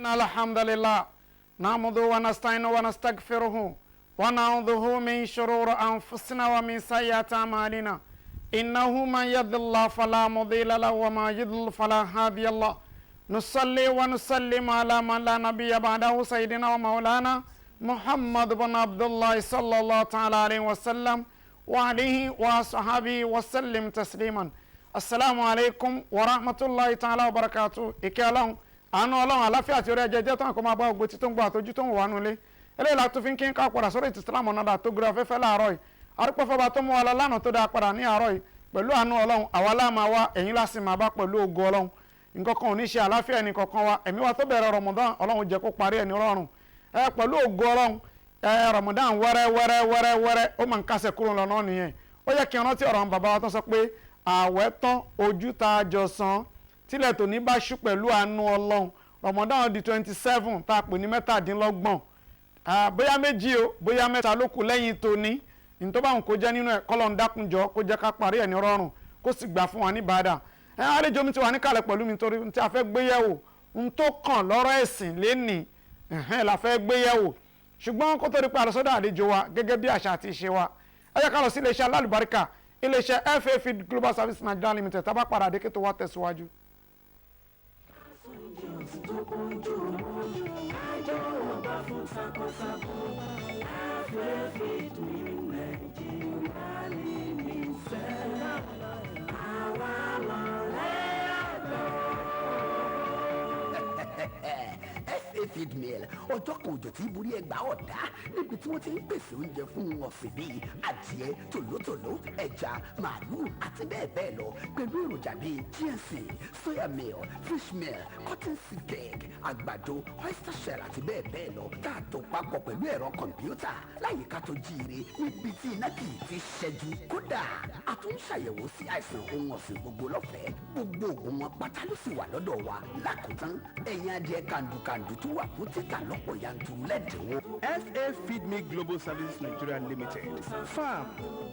الحمد لله نحمده ونستعينه ونستغفره ونعوذه من شرور أنفسنا ومن سيئات أعمالنا إنه من يضل الله فلا مضل له وما يضلل فلا هادي له نصلي ونسلم على من لا نبي بعده سيدنا ومولانا محمد بن عبد الله صلى الله تعالى عليه وسلم وعليه وصحبه وسلم تسليما. السلام عليكم ورحمة الله تعالى وبركاته. Ìkẹ́ Ọlọ́run, àánú Ọlọ́run, àláfíà àti orí ẹjẹ jẹ́ tán kó máa bá ogun títún gbọ́ àtọ́jú tó ń wà nulẹ̀. Eléyìí la tún fi ń kí n ká padà sórí ètò Islam ọ̀nàdà tó gbéra afẹ́fẹ́ láàárọ̀ yìí. Arúgbó tó mú wa lọ lánàá tó dáa padà ní àárọ̀ yìí pẹ̀lú àánú Ọlọ́run, àwa láà máa wá ẹ̀yin láti máa bá pẹ̀lú ògo Ọlọ́run. Nǹkan kan ò ní ṣe àláfíà ẹnì kankan wa. Ẹ̀mí wa tó bẹ̀rẹ̀ Ramadan, Ọlọ́run jẹ́ kó parí ẹ̀ ní rọrùn ẹ pẹ̀lú ògo Ọlọ́run. Ẹ Ramadan wẹ́rẹ́ wẹ́rẹ́ wẹ́rẹ́ wẹ́rẹ́ ó máa ń kásẹ̀ kúrò lọ́nà nìyẹn. Ó yẹ kí n rántí ọ̀rọ̀ àwọn bàbá wa tó sọ pé ààwẹ̀ tán, ojú tá a jọ san tílẹ̀ tòní bá ṣú pẹ̀lú àánú Ọlọ́run. Ramadan di 27 tá a pè ní 27, bóyá méjì o, bóyá mẹ́ta ló kù lẹ́yìn tòní. Ní tó bá ń kó jẹ́ nínú ẹ̀, kọ́lọ́ ń dákunjọ kó jẹ́ ká parí ẹ̀ ní rọrùn, kó sì gbà fún wa ní bàdà. Ẹ àlejò mi ti wà níkàlẹ̀ pẹ̀lú mi torí tí a fẹ́ gbé yẹ̀wò ń tó kàn lọ́rọ̀ ẹ̀sìn lénìí ẹ̀hẹ́n la fẹ́ gbé yẹ̀wò. Ṣùgbọ́n kó tó di pé àlọ́sọ́dọ̀ àlejò wa, gẹ́gẹ́ bí àṣà àti ìṣe wa, ẹ jẹ́ ká lọ sí iléeṣẹ́ alálùbáríkà, iléeṣẹ́ FA Feed Global Service Nigeria Limited. Tá a bá padà dé, kí tó wá tẹ̀síwájú. Tó kúnjú àjọ ọba fún takọtabo FA Feed Mill Nigeria Limited, àwa lọ̀rẹ́ àgbẹ̀. FA Feed Mill, ọjọ́ kan òjò tí borí ẹgbàá ọ̀dá níbi tí wọ́n ti ń pèsè oúnjẹ fún ọ̀sìn bíi adìẹ, tòlótòló, ẹja, màálù àti bẹ́ẹ̀ bẹ́ẹ̀ lọ pẹ̀lú èròjà bíi GNC, soya meal, fish meal, cotton seed cake, àgbàdo, oyster shell àti bẹ́ẹ̀ bẹ́ẹ̀ lọ, tá a tó papọ̀ pẹ̀lú ẹ̀rọ kọ̀m̀pútà láyìíká tó jíire níbi tí iná kì í ti ṣẹ́jú. Kódà a tún ń ṣàyẹ̀wò sí àìsàn ohun ọ̀sìn gbogbo lọ́fẹ̀ẹ́. Gbogbo òògùn wọn pátá ló sì wà lọ́dọ̀ wa. Lákòótán, ẹ̀yin adìẹ kàndùkàndù tó wà fún títà lọ́pọ̀ yanturu lẹ́dínwó. FA Feed Mill Global Services Nigeria Limited, Farm,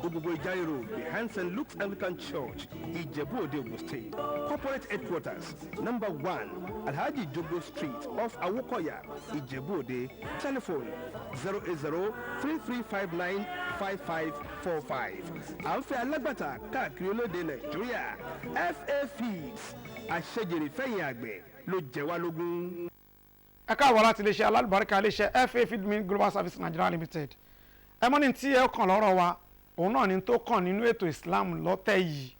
Ogbogbo Ijaye Road, behind St. Luke's Anglican Church, Ijebu Ode, Ogun State. Corporate headquarters, number 1, Alhaji Jogo Street, off Awokoya, Ijebu Ode. Telephone 080 3359 5545. À ń fẹ́ alágbàtà káàkiri orílẹ̀-èdè Nàìjíríà. FA Feeds, àṣejèrè fẹ̀yìn àgbẹ̀ ló jẹ wá lógún. Ẹ káàbọ̀ láti iléeṣẹ́ alálùbáríkà, iléeṣẹ́ FA Feed Mill Global Service Nigeria Limited. Ẹ mọ́ ní tí ẹ kàn lọ́rọ̀ wa, òun náà ní tó kàn nínú ètò Islam lọ́tẹ̀ yìí.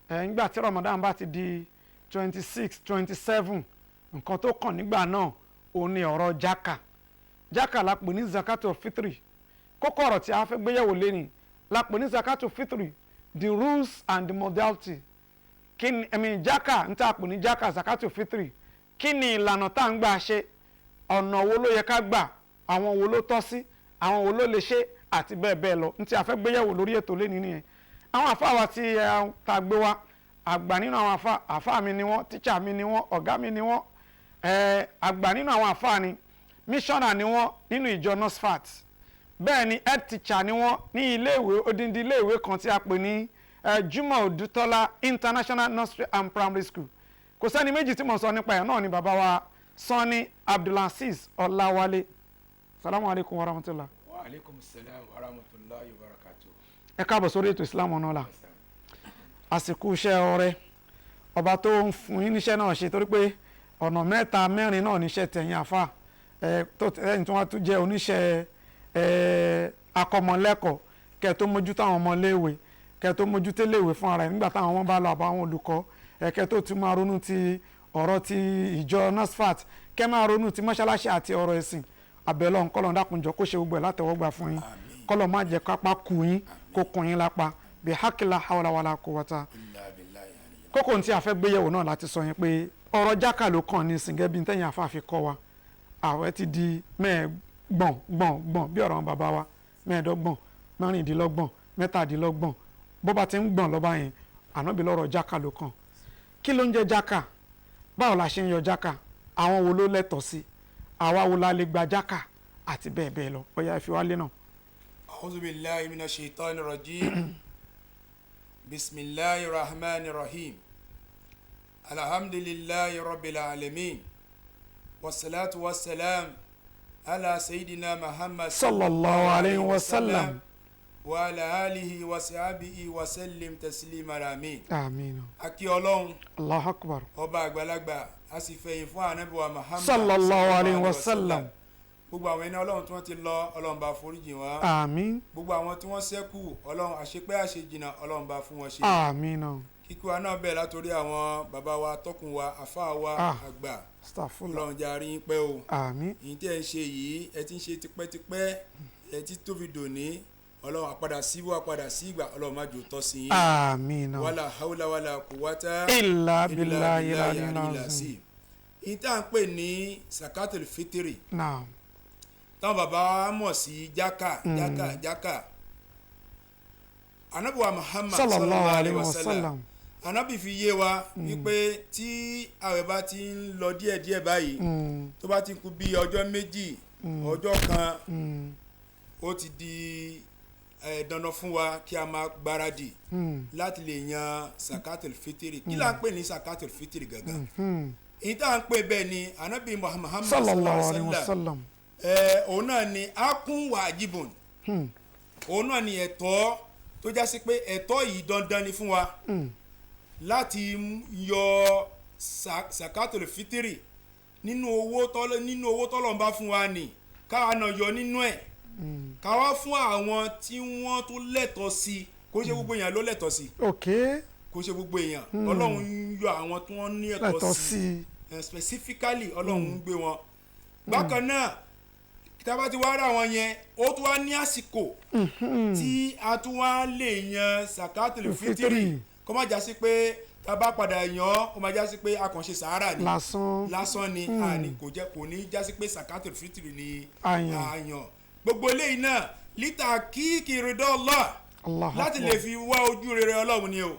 Ẹ nígbà tí Ramadan bá ti di 26, 27, nǹkan tó kàn nígbà náà òun ni ọ̀rọ̀ jaka. Jaka la pè ní zakatul fitri. Kókó ọ̀rọ̀ tí a fẹ́ gbéyẹ̀wò lẹ́nìí la pè ní zakatul fitri, the rules and the modality. Kí ni ẹ̀mí jaka ń tà pè ní jaka, zakatul fitri? Kí ni ìlànà tá à ń gbà ṣe? Ọ̀nà wo ló yẹ ká gbà? Àwọn wo ló tọ́ sí? Àwọn wo ló lè ṣe? Àti bẹ́ẹ̀ bẹ́ẹ̀ lọ. Ní tí a fẹ́ gbéyẹ̀wò lórí ètò lẹ́ni nìyẹn. Àwọn àfa wa tí ẹ ta gbé wa, àgbà nínú àwọn àfa, àfa mi ni wọ́n, tíṣà mi ni wọ́n, ọ̀gá mi ni wọ́n, àgbà nínú àwọn àfa ni, míṣọ́nà ni wọ́n nínú ìjọ NASFAT. Bẹ́ẹ̀ ni head teacher ni wọ́n ní iléèwé, odindi iléèwé kan tí a pè ní Jimoh Odutola International Nursery and Primary School. Kò sẹ́ni méjì tí mo sọ nípa ẹ̀ náà ni bàbá wa Sanni Abdulaziz Ọláwálé. Salamu alaykum wa rahmatulah. Wa aleykum salam wa rahmatulahi wa barakatu. Ẹ káàbọ̀ sórí ètò Islam ọ̀nà ọ̀la. Àsìkò iṣẹ́ ọrẹ, ọba tó ń fún yín níṣẹ́ náà ṣe, torí pé ọ̀nà mẹ́ta mẹ́rin náà níṣẹ́ tẹ̀yìn àfa ẹ tó ẹ̀yìn tí wọ́n tún jẹ́ oníṣẹ́ ẹ akọ́mọlẹ́kọ̀ọ́, kẹ́ tó mójútó àwọn ọmọléèwé, kẹ́ tó mójútó léèwé fún ara ẹ̀ nígbà táwọn ọmọ bá lọ àbá àwọn olùkọ́ ẹ, kẹ́ tó tún máa ronú ti ọ̀rọ̀ ti ìjọ NASFAT, kẹ́ máa ronú ti mọ́ṣáláṣí àti ọ̀rọ̀ ẹ̀sìn. Àbẹ̀lọ́ kọ́lọ̀ dákunjọ kó ṣe gbogbo ẹ̀ látẹ̀wọ́gbà fún yín, kọ́lọ̀ má jẹ́ kápá kù yín, kó kùn yín lápá bí hákìlá hawla wàlá quwwata. Illa billahi aliyyil. Kókó tí a fẹ́ gbéyẹ̀wò náà láti sọ yẹn pé ọ̀rọ̀ jákà ló kàn ní sìngẹ́ bí ntẹ̀yìn afáfi kọ́ wa. Ààwẹ̀ ti di mẹ́ẹ̀gbọ̀n gbọ̀n gbọ̀n bí ọ̀rọ̀ àwọn bàbá wa, 25, 26, 27, bó bá ti ń gbọ̀n lọ́ba yẹn, ànábì lọ́rọ̀ jákà ló kàn. Kí ló ń jẹ́ jákà? Báwo la ṣe ń yọ jákà? Àwọn wo ló lẹ́tọ̀ọ́ sí? Àwa wo la lè gba jákà? Àti bẹ́ẹ̀ bẹ́ẹ̀ lọ. Bóyá ẹ fi wá lé náà. أعوذ بالله من الشيطان الرجيم. بسم الله الرحمن الرحيم. الحمد لله رب العالمين. Wassalatu wassalam ala sayyidina Muhammad sallallahu alayhi wa sallam. Wa ala alihi wa sahbihi wa sallim taslima amin. Àmín. A kí Ọlọ́run. Allahu akbar. Ọba àgbàlagbà, a sì fẹ̀yìn fún Ànábì wa Muhammad sallallahu alayhi wa sallam. Gbogbo àwọn ẹni Ọlọ́run tí wọ́n ti lọ, Ọlọ́run bá foríjì wọn. Àmín. Gbogbo àwọn tí wọ́n ṣẹ́kù, Ọlọ́run àṣepẹ́ àṣejìnà, Ọlọ́run bá fún wọn ṣe. Àmín. Kíkú wa náà bẹ̀ látòrí àwọn bàbá wa, tọkùn wa, àfáà wa àgbà. Astaghfirullah. Ọlọ́run jẹ́ a rí yín pẹ́ o. Àmín. Ìyìn tí ẹ ń ṣe yìí, ẹ ti ń ṣe tipẹ́tipẹ́, ẹ ti tó fi dòní. Ọlọ́run àpadà síbú àpadà sí ìgbà, Ọlọ́run má jò tọ́ sí yín. Àmín. Wàlà haúlà wàlà kùwátá illa billahi billahi al-aliyyil azim. azim. Ìyìn tá à ń pè ní sakatul fitiri, Naam. táwọn bàbá wa mọ̀ sí jákà jákà jákà. Ànábì wa Muhammad sallallahu alayhi wa sallam. Ànábì fi yé wa wípé tí àwẹ̀ bá ti ń lọ díẹ̀díẹ̀ báyìí, tó bá ti kù bí ọjọ́ 2, ọjọ́ 1, ó ti di dandan fún wa kí a máa gbáradì láti lè yan sakatul fitiri. Kí là ń pè ní sakatul fitiri gangan? Èyí tá à ń pè bẹ́ẹ̀ ni Ànábì Muhammad sallallahu alayhi wa sallam. Òun náà ni akún wàjibùn. Òun náà ni ẹ̀tọ́ tó já sí pé ẹ̀tọ́ yìí dandan ni fún wa láti yọ sakatul fitiri nínú owó tọ́lọ̀ ń bá fún wa ní káwa náà yọ nínú ẹ̀, káwa fún àwọn tí wọ́n tó lẹ́tọ̀ọ́ sí. Kó ṣe gbogbo èèyàn ló lẹ́tọ̀ọ́ sí. Ok. Kó ṣe gbogbo èèyàn. Ọlọ́run ń yọ àwọn tí wọ́n ní ẹ̀tọ́ sí specifically, Ọlọ́run ń gbé wọn. Bákan náà, tá bá ti wá rà wọn yẹn, ó tún wá ní àsìkò tí a tún wá lè yan sakatul fitiri. Kó má já sí pé tá bá padà yan, kó má já sí pé a kàn ṣe sàárà ni lásán ni, àní kò jẹ́, kò ní já sí pé sakatul fitiri ni àyàn. Gbogbo eléyìí náà lítà kíkiri dọ́là láti lè fi wá ojú rere Ọlọ́run ni o.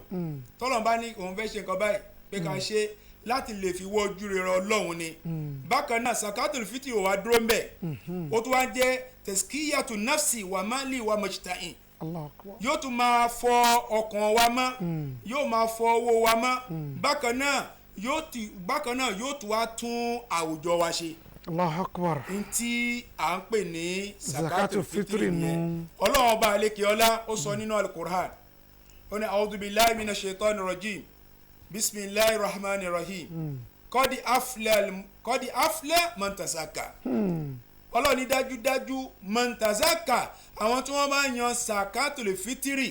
Tọ́lọ́run bá ní òun fẹ́ ṣe nǹkan báyìí pé ká ṣe láti lè fi wá ojú rere Ọlọ́run ni. Bákan náà, sakatul fitiri wà dúró ń bẹ̀, ó tún wá jẹ́ tẹ̀síkíyàtù nafsi wà máàlì wà mọ̀jítàìn. Yóò tún máa fọ ọkàn wa mọ́, yóò máa fọ owó wa mọ́. Bákan náà yóò tún wá tún àwùjọ wa ṣe. Allahu akbar. Ntí à ń pè ní sakatul fitiri nìyẹn. Ọlọ́run ọba àlekè ọlá ó sọ nínú alukur'an, ó ní a'udhu billahi minash shaitani rajim, bisimilahi rahman rahim, kọ́di aflẹ̀ mọ̀ntàzákà. Ọlọ́run ní dájúdájú mọ̀ntàzákà, àwọn tí wọ́n máa ń yan sakatul fitiri,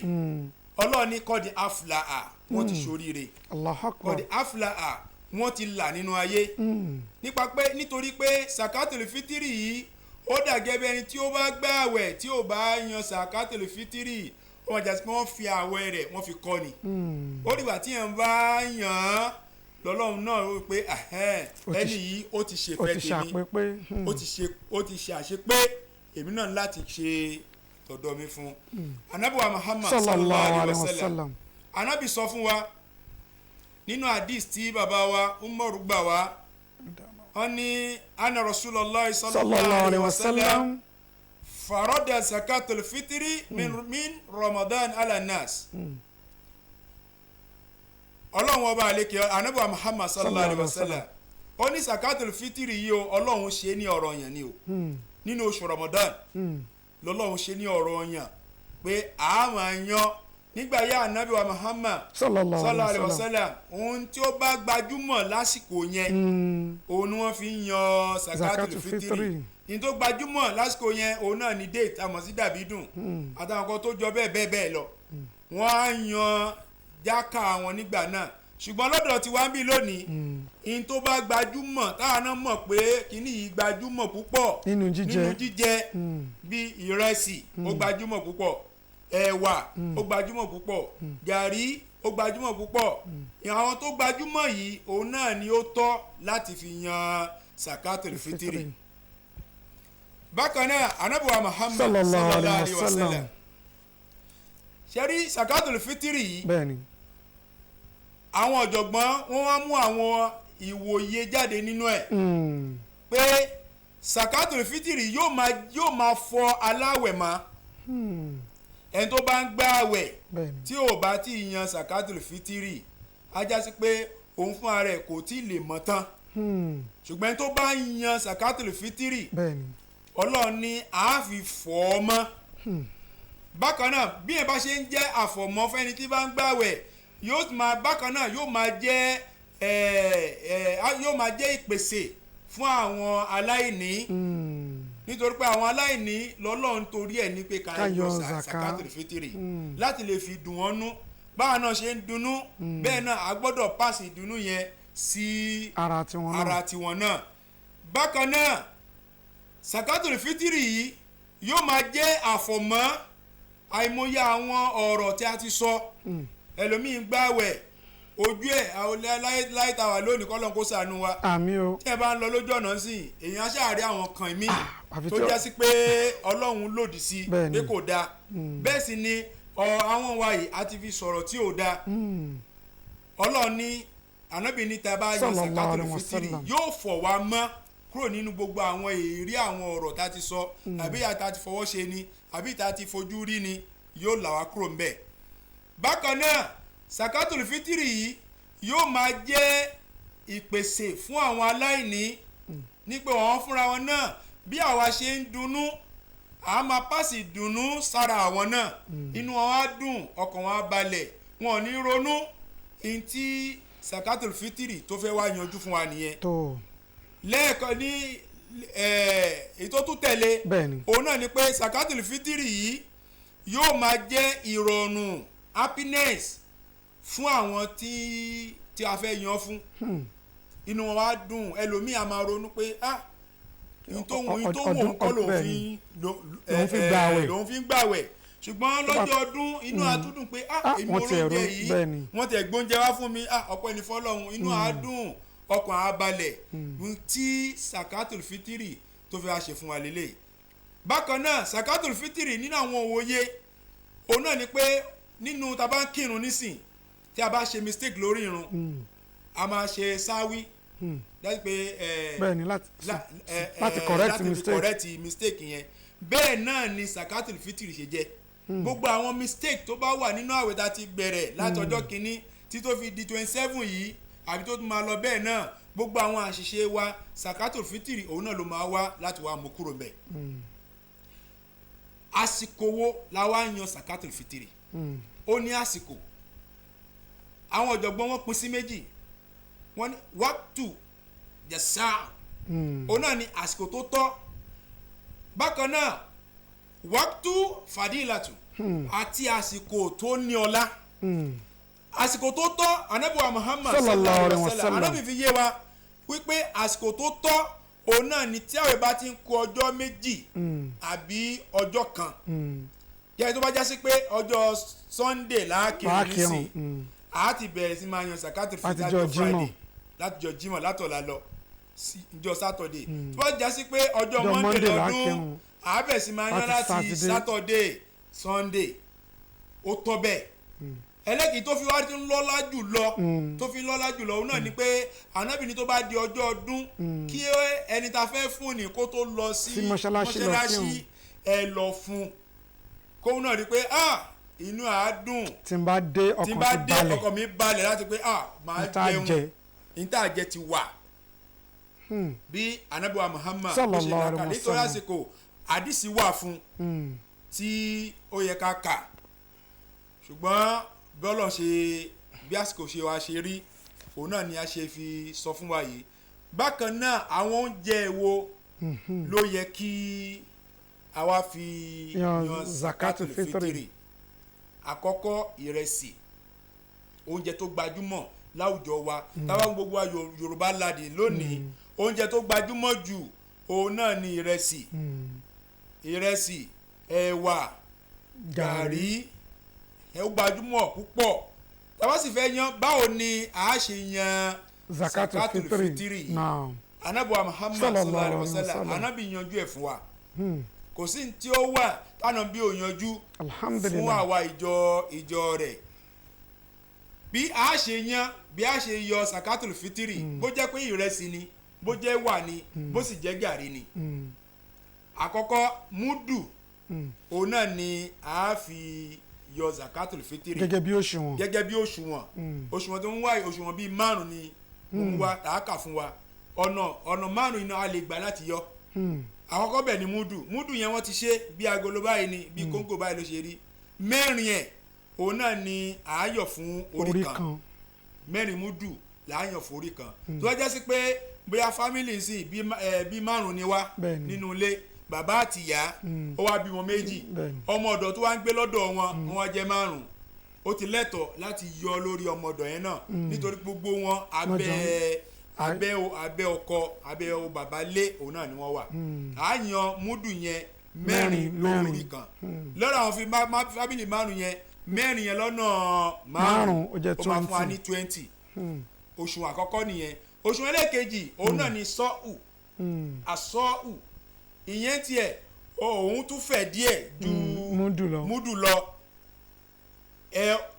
Ọlọ́run ní kọ́di aflẹ̀ à, wọ́n ti ṣoríire. Allahu akbar. Kọ́di aflẹ̀ à, wọ́n ti là nínú ayé. Nípa pé nítorí pé sakatul fitiri yìí ó dà gẹ́gẹ́ bí ẹni tí ó bá gbà àwẹ̀ tí ó bá yan sakatul fitiri, ó wọ́n jásí pé wọ́n fi àwẹ̀ rẹ̀ wọ́n fi kọ́ ni. Ó dìgbà tí yẹn bá yàn án lọ́lọ́run náà ó pé ẹni yìí ó ti ṣe fẹ́ tèmi, ó ti ṣe àṣepé èmi náà láti ṣe tọ̀dọ̀ mi fún. Ànábì wa Muhammad sallallahu alayhi wa sallam. Ànábì sọ fún wa nínú hadith tí bàbá wa Umaru gbà wá, wọ́n ní anna Rasulullah sallallahu alayhi wa sallam farada zakatul fitiri min Ramadan ala nas. Ọlọ́run ọba àlekè Ànábì wa Muhammad sallallahu alayhi wa sallam ó ní zakatul fitiri yìí o, Ọlọ́run ṣe ní ọ̀ranyàn ni o. Nínú oṣù Ramadan lọ́lọ́run ṣe ní ọ̀ranyàn pé a máa yan nígbà yá Ànábì wa Muhammad sallallahu alayhi wa sallam, ohun tí ó bá gbajúmọ̀ lásìkò yẹn òun ni wọ́n fi ń yan zakatul fitiri. Ní tó gbajúmọ̀ lásìkò yẹn òun náà ni date àmọ́ sí dàbí dùn àtàwọn kan tó jọ bẹ́ẹ̀ bẹ́ẹ̀ bẹ́ẹ̀ lọ, wọ́n á yan jákà wọn nígbà náà. Ṣùgbọ́n lọ́dọ̀ tí wàá ń bí lónìí, ní tó bá gbajúmọ̀ táwọn náà mọ̀ pé kíní yìí gbajúmọ̀ púpọ̀ nínú jíjẹ bí ìrẹsì ó gbajúmọ̀ púpọ̀, ẹ̀wà ó gbajúmọ̀ púpọ̀, gàrí ó gbajúmọ̀ púpọ̀. Àwọn tó gbajúmọ̀ yìí òun náà ni ó tọ́ láti fi yan sakatul fitiri. Bákan náà, Ànábì wa Muhammad sallallahu alayhi wa sallam, ṣẹ́rí sakatul fitiri yìí, bẹ́ẹ̀ni, àwọn ọ̀jọ̀gbọ́n wọ́n wá mú àwọn ìwòye jáde nínú ẹ̀ pé sakatul fitiri yóò máa fọ aláwẹ̀ mọ́. Ẹni tó bá ń gbà àwẹ̀ tí ò bá tí ì yan sakatul fitiri, á já sí pé òun fúnra rẹ̀ kò tí ì lè mọ̀ tán. Ṣùgbọ́n ẹni tó bá ń yan sakatul fitiri, Bẹ́ẹ̀ni. Ọlọ́run ní a fi fọ̀ ọ́ mọ́. Bákan náà, bí ẹ bá ṣe ń jẹ́ àfọ̀mọ́ fẹ́ni tí bá ń gbàwẹ̀, yóò máa, bákan náà, yóò máa jẹ́ ìpèsè fún àwọn aláìní, nítorí pé àwọn aláìní lọ́lọ́run torí ẹ̀ ní pé ká Ká yọ yọ zaka. sakatul fitiri láti lè fi dùn wọ́n nú. Báwa náà ṣe ń dunnú, bẹ́ẹ̀ náà a gbọ́dọ̀ pàṣẹ ìdùnnú yẹn sí ara tiwọn náà. Ara tiwọn náà. Bákan náà, sakatul fitiri yìí yóò máa jẹ́ àfọ̀mọ́ àìmọye àwọn ọ̀rọ̀ tí a ti sọ. Ẹlòmíín gbààwẹ̀, ojú ẹ̀ àwọn láyé tá a wà lónìí, kọ́lọ́n kó ṣàánú wa. Àmín o. Tí ẹ bá ń lọ lójú ọ̀nà sí, èèyàn á ṣáà rí àwọn kan míì Àfi tó já sí pé Ọlọ́run lòdì sí pé kò dáa. Bẹ́ẹ̀ sì ni àwọn wa yìí a ti fi sọ̀rọ̀ tí ò dáa. Ọlọ́run ní, Ànábì ní, tá a bá yọ Sallallahu sakatul alaihi fitiri, wasallam. yóò fọ̀ wá mọ́ kúrò nínú gbogbo àwọn èrí àwọn ọ̀rọ̀ tá a ti sọ, àbí tá a ti fọwọ́ ṣe ni, àbí tá a ti fojú rí ni, yóò là wá kúrò ńbẹ̀. Bákan náà, sakatul fitiri yìí yóò máa jẹ́ ìpèsè fún àwọn aláìní, ní pé wọ́n fúnra wọn náà, bí àwa ṣe ń dunnú, a máa pàṣẹ ìdùnnú sára àwọn náà. Inú wọn á dùn, ọkàn wọn á balẹ̀, wọn ò ní ronú. Ihun tí sakatul fitiri tó fẹ́ wá yanjú fún wa nìyẹn. Tó. Lẹ́ẹ̀kan ní èyí tó tún tẹ̀lé, òun náà ni pé sakatul fitiri yìí yóò máa jẹ́ ìrọ̀rùn, happiness, fún àwọn tí a fẹ́ yan fún. Inú wọn wá dùn. Ẹlòmíì á máa ronú pé, ah, n tó wù kọ́ lòun fi Lòun fi gbààwẹ̀. Lòun fi ń gbààwẹ̀. Ṣùgbọ́n lọ́jọ́ ọdún, inú àtúndùn pé, ah, Ah, èmi wọ́n ti olóúnjẹ ẹ̀rọ yìí, wọ́n ti gbóúnjẹ wá fún mi. Ah, ọpẹ́ ní fọ́lọ́run. Inú àádùn, ọkàn á balẹ̀. N tí sakatul fitiri tó fi wá ṣe fún wa lélẹ̀. Bákan náà, sakatul fitiri, nínú àwọn òye, òun náà ni pé nínú tá a bá ń kírun nísìn, tí a bá ṣe mistake lórí irun, a máa ṣe sáwí láti pé Bẹ́ẹ̀ni, láti correct láti fi mistake. Correct mistake yẹn. Bẹ́ẹ̀ náà ni sakatul fitiri ṣe jẹ́. Gbogbo àwọn mistake tó bá wà nínú àwẹ̀ tá a ti bẹ̀rẹ̀ láti ọjọ́ kìíní tí tó fi di 27 yìí, àbí tó tún máa lọ bẹ́ẹ̀ náà, gbogbo àwọn àṣìṣe wa, sakatul fitiri òun náà ló máa wá láti wá mú kúrò ńbẹ̀. Àsìkò wo la wá ń yan sakatul fitiri? Ó ní àsìkò. Àwọn ọ̀jọ̀gbọ́n, wọn pín sí méjì. Wọ́n ní waqtu jasa, òun náà ni àsìkò tó tọ́. Bákan náà, waqtu fadilatu, àti àsìkò tó ní ọlá. Àsìkò tó tọ́, anabiwa Muhammad Sallallahu alaihi wasallam. Anabi fi yé wa wípé àsìkò tó tọ́, òun náà ni tí àwẹ̀ bá ti ń kù ọjọ́ 2 àbí ọjọ́ kan. Jẹ́ tó bá já sí pé ọjọ́ Sunday láàkiri Láàkírun, nísìn, a ti bẹ̀rẹ̀ sí máa yan sakatul Láti fitr jọ́ láti Jímọ̀. Friday, láti jọ́ Jímọ̀, látọ̀la lọ sí ìjọ Saturday. Tó bá já sí pé ọjọ́ Ọjọ́ Monday Monday lọ́dún, láàkírun. a bẹ̀rẹ̀ sí máa yan Láti láti Saturday. Saturday, Sunday. Ó tọ́ bẹ́ẹ̀. Ẹlẹ́kìí tó fi wá tún lọ́lá jù lọ, tó fi lọ́lá jù lọ, òun náà ni pé Ànábì ní tó bá di ọjọ́ ọdún, kí ẹni tá a fẹ́ fún ni kó tó lọ sí Sí mọ́ṣáláṣí lọ mọ́ṣáláṣí, ẹ lọ fún kóun náà rí i pé, ah, inú àá dùn. Tí n bá dé, Tí n ọkàn bá ti dé, balẹ̀. Ọkàn mi balẹ̀ láti pé, ah, màá N tá jẹun, jẹ. n tá jẹ ti wà. Bí Ànábì wa Muhammad bó ṣe Sallallahu là kà alaihi nítorí wasallam. àsìkò, àdìsí wà fún tí ó yẹ ká kà, ṣùgbọ́n bí Ọlọ́run ṣe, bí àsìkò ṣe wá ṣe rí, òun náà ni a ṣe fi sọ fún wa yìí. Bákan náà, àwọn oúnjẹ wo ló yẹ kí àwa fi yan yan zakatul zakatul fitri? Fitri? Àkọ́kọ́, ìrẹsì, oúnjẹ tó gbajúmọ̀ láwùjọ wa. Táwa gbogbo wa Yorùbá ládì lónìí, oúnjẹ tó gbajúmọ̀ jù, òun náà ni ìrẹsì. Ìrẹsì, ẹ̀wà, gàrí, ẹ ó gbajúmọ̀ púpọ̀. Táwa sì fẹ́ yan, báwo ni a ṣe yan zakatul fitri? Fitri yìí, Naam. anabuwa Muhammad Sallallahu sallallahu alaihi alaihi wasallam, wasallam. anabi yanjú ẹ̀ fún wa. Kò sí ní tí ó wà tánà bí ò yanjú fún Alhamdulillah. àwa ìjọ rẹ̀, bí a ṣe yan, bí a ṣe yọ sakatul fitiri, bó jẹ́ pé ìrẹsì ni, bó jẹ́ wà ni, bó sì jẹ́ gàrí ni. Àkọ́kọ́, múdù, òun náà ni a fi yọ zakatul fitiri. Gẹ́gẹ́ bí òṣùwọ̀n. Gẹ́gẹ́ bí òṣùwọ̀n. Òṣùwọ̀n tó ń wá yìí, òṣùwọ̀n bíi márùn ni mo ń wá tàákà fún wa. Ọ̀nà márùn iná a lè gbà láti yọ. Àkọ́kọ́ bẹ̀ ni múdù. Múdù yẹn wọ́n ti ṣe bí agolo báyìí ni, bí kóńgò báyìí ló ṣe rí. 4 ẹ̀ òun náà ni àáyọ̀ fún orí kan. 4 múdù làáyàn fún orí kan. Tó wá jẹ́ sí pé bóyá fámìlì sí bí 5 ni wá nínú ilé, bàbá àti ìyá, ó wá bímọ 2, ọmọ ọ̀dọ̀ tó wá ń gbé lọ́dọ̀ wọn, wọ́n wá jẹ́ 5. Ó ti lẹ́tọ̀ọ́ láti yọ lórí ọmọ ọ̀dọ̀ yẹn náà, nítorí gbogbo wọn abẹ́ ọkọ, abẹ́ bàbá lé òun náà ni wọ́n wà. À yan múdù yẹn 4 lórí kan. Lọ́dọ̀ àwọn fi fámìlì 5 yẹn, 4 yẹn lọ́nà 5 ó máa fún wa ní 20. Òṣùwọ̀n àkọ́kọ́ nìyẹn. Òṣùwọ̀n ẹlẹ́ẹ̀kejì òun náà ni sọ́ọ̀ù. Àsọ́ọ̀ù ìyẹn tiẹ̀ òun tún fẹ̀ díẹ̀ ju múdù lọ.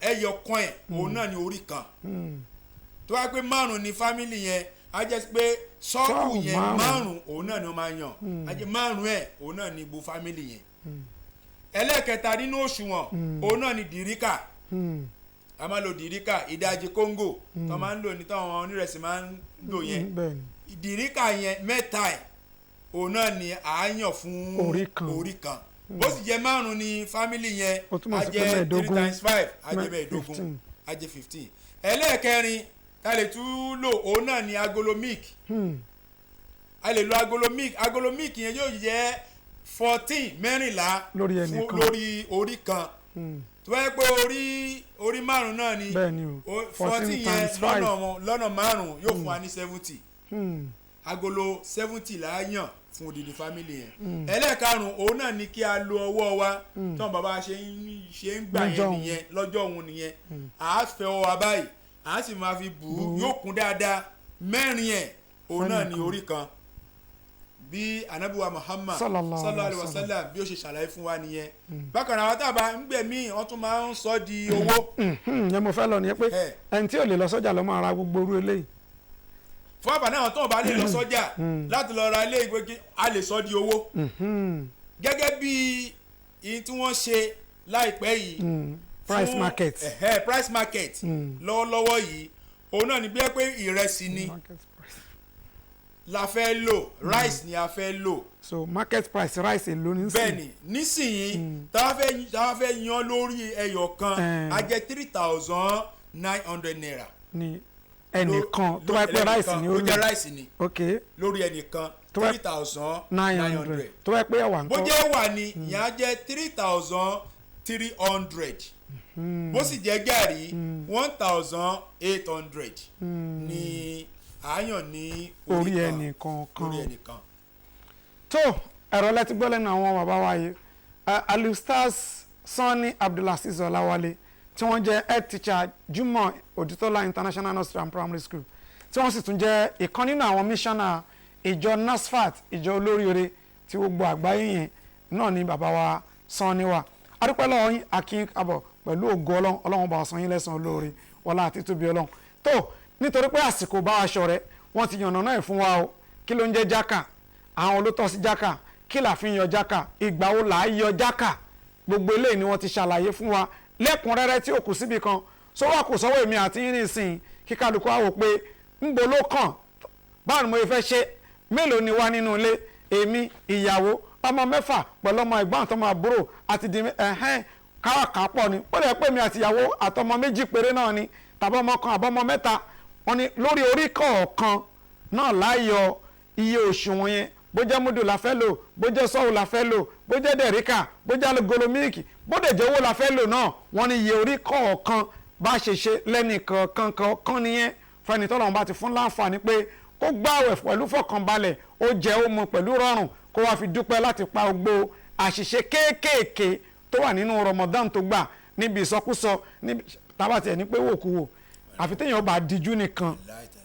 Ẹyọ kan ẹ̀ òun náà ni orí kan. Tó wá pé 5 ni fámìlì yẹn, á jẹ́ pé sọ́ọ̀ù yẹn 5 òun náà ni wọ́n máa yàn. Á jẹ́ 5 ẹ̀ òun náà ni gbogbo fámìlì yẹn. Ẹlẹ́ẹ̀kẹta nínú òṣùwọ̀n òun náà ni dìríkà. A máa lo dìríkà ìdajì kóńgò tó máa ń lò ní táwọn onírẹsì máa ń lò yẹn. Dìríkà yẹn 3 ẹ̀ òun náà ni à á yàn fún orí kan. Bó sì jẹ́ 5 ni fámìlì yẹn, á jẹ́ 3 times 5, á jẹ́ 15, á jẹ́ 15. Ẹlẹ́ẹ̀kẹrin tá lè tún lò òun náà ni agolo milk. A lè lo agolo milk. Agolo milk yẹn yóò jẹ́ 14, 14 lórí orí kan. Tó bá yẹ pé orí 5 náà ni 14 yẹn lọ́nà 5 yóò fún wa ní 70. Agolo 70 là á yàn fún odidi fámìlì yẹn. Ẹlẹ́ẹ̀karùn-ún òun náà ni kí a lo ọwọ́ wa tán bàbá ṣe ń gbà yẹn nìyẹn lọ́jọ́ òun nìyẹn. À á fẹ́ ọwọ́ wa báyìí, à á sì máa fi bù ú, yóò kún dáadáa. 4 ẹ̀ òun náà ni orí kan. Bí anabiwa Muhammad sallallahu alaihi wasallam bí ó ṣe ṣàlàyé fún wa nìyẹn. Bákan náà àwọn tábà ń gbẹ̀mí wọ́n tún máa ń sọ di owó. Yẹn mo fẹ́ lọ nìyẹn pé ẹni tí ò lè lọ sọ́jà ló máa ra gbogbo orú eléyìí. Fún àbá náà tó bá lè lọ sọ́jà láti lọ ra ilé ìwé, kí a lè sọ di owó. Gẹ́gẹ́ bí ihun tí wọ́n ṣe láìpẹ́ yìí, price market. Price market lọ́wọ́lọ́wọ́ yìí òun náà ni bí ẹ pé ìrẹsì ni la fẹ́ lò, rice ni a fẹ́ lò. So market price rice èlò nísìnyí. Bẹ́ẹ̀ni nísìnyí tá a fẹ́ yan lórí ẹyọ kan, a jẹ́ 3,900 naira. Ni ẹnìkan tó bá pẹ́ rice ni ó lò. Ó jẹ́ rice ni. Ok. Lórí ẹnìkan 3,900. Tó bá pẹ́ ẹ̀wà ńkọ́. Bó jẹ́ ẹ̀wà ni ìyẹn á jẹ́ 3,300. Bó sì jẹ́ gàrí 1,800 ni àyàn ní orí ẹnìkan kan. Tó ẹ̀rọ lẹ́tí gbọ́ lẹ́nu àwọn bàbá wa yìí, Alustaz Sanni Abdulaziz Ọláwálé tí wọ́n jẹ́ head teacher Jimoh Odutola International Nursery and Primary School, tí wọ́n sì tún jẹ́ ìkan nínú àwọn mísánná ìjọ NASFAT, ìjọ olóríire tí gbogbo àgbáyé yẹn náà ni bàbá wa Sanni wa. Adúpẹ́ lọ́wọ́ yín, akin abọ̀ pẹ̀lú ògo Ọlọ́run, Ọlọ́run bá san yín lẹ́san olóore, wọlá àti tóbi Ọlọ́run. Tó nítorí pé àsìkò bá aṣọ rẹ wọ́n ti yànnà náà fún wa o. Kí ló ń jẹ́ jákà, àwọn olótọ́ sí jákà, kí là fi ń yọ jákà, ìgbà wo là á yọ jákà, gbogbo eléyìí ni wọ́n ti ṣàlàyé fún wa lẹ́kùnrẹ́rẹ́ tí ò kù síbi kan. Sọ́wọ́ kò sọ́wọ́ èmi àti yín nísìnyí kí kálukú á wò pé ńbo ló kàn, báwo ni mo fẹ́ ṣe, mélòó ni wá nínú ilé, èmi ìyàwó ọmọ 6 pẹ̀lú ọmọ ẹ̀gbọ́n àtọmọ àbúrò àti di ẹ̀hẹ́n káwàká pọ̀ ni. Ó lè pè mí àti ìyàwó àtọmọ 2 péré náà ni, tàbí ọmọ kan àbọ̀mọ 3. Wọ́n ní lórí orí kọ̀ọ̀kan náà láyọ iye òṣùwọ̀n yẹn, bó jẹ́ múdù la fẹ́ lò, bó jẹ́ sọ́ọ̀ la fẹ́ lò, bó jẹ́ dẹ̀ríkà, bó jẹ́ agolo mílìkì, bó dẹ̀ jẹ́ owó la fẹ́ lò náà, wọ́n ní iye orí kọ̀ọ̀kan bá ṣe ṣe lẹ́nì kọ̀ọ̀kan kọ̀ọ̀kan nìyẹn. Fẹ́ni tọ́lọ́run bá ti fún láǹfààní pé kó gbààwẹ̀ pẹ̀lú fọkànbalẹ̀, ó jẹ ó mu pẹ̀lú rọrùn, kó wá fi dúpẹ́ láti pa gbogbo àṣìṣe kéékèèké tó wà nínú Ramadan tó gbà níbi ìsọkúsọ, níbi tábàtì ẹ̀ ní pé wòkúwò, àfi téèyàn bá dijú nìkan,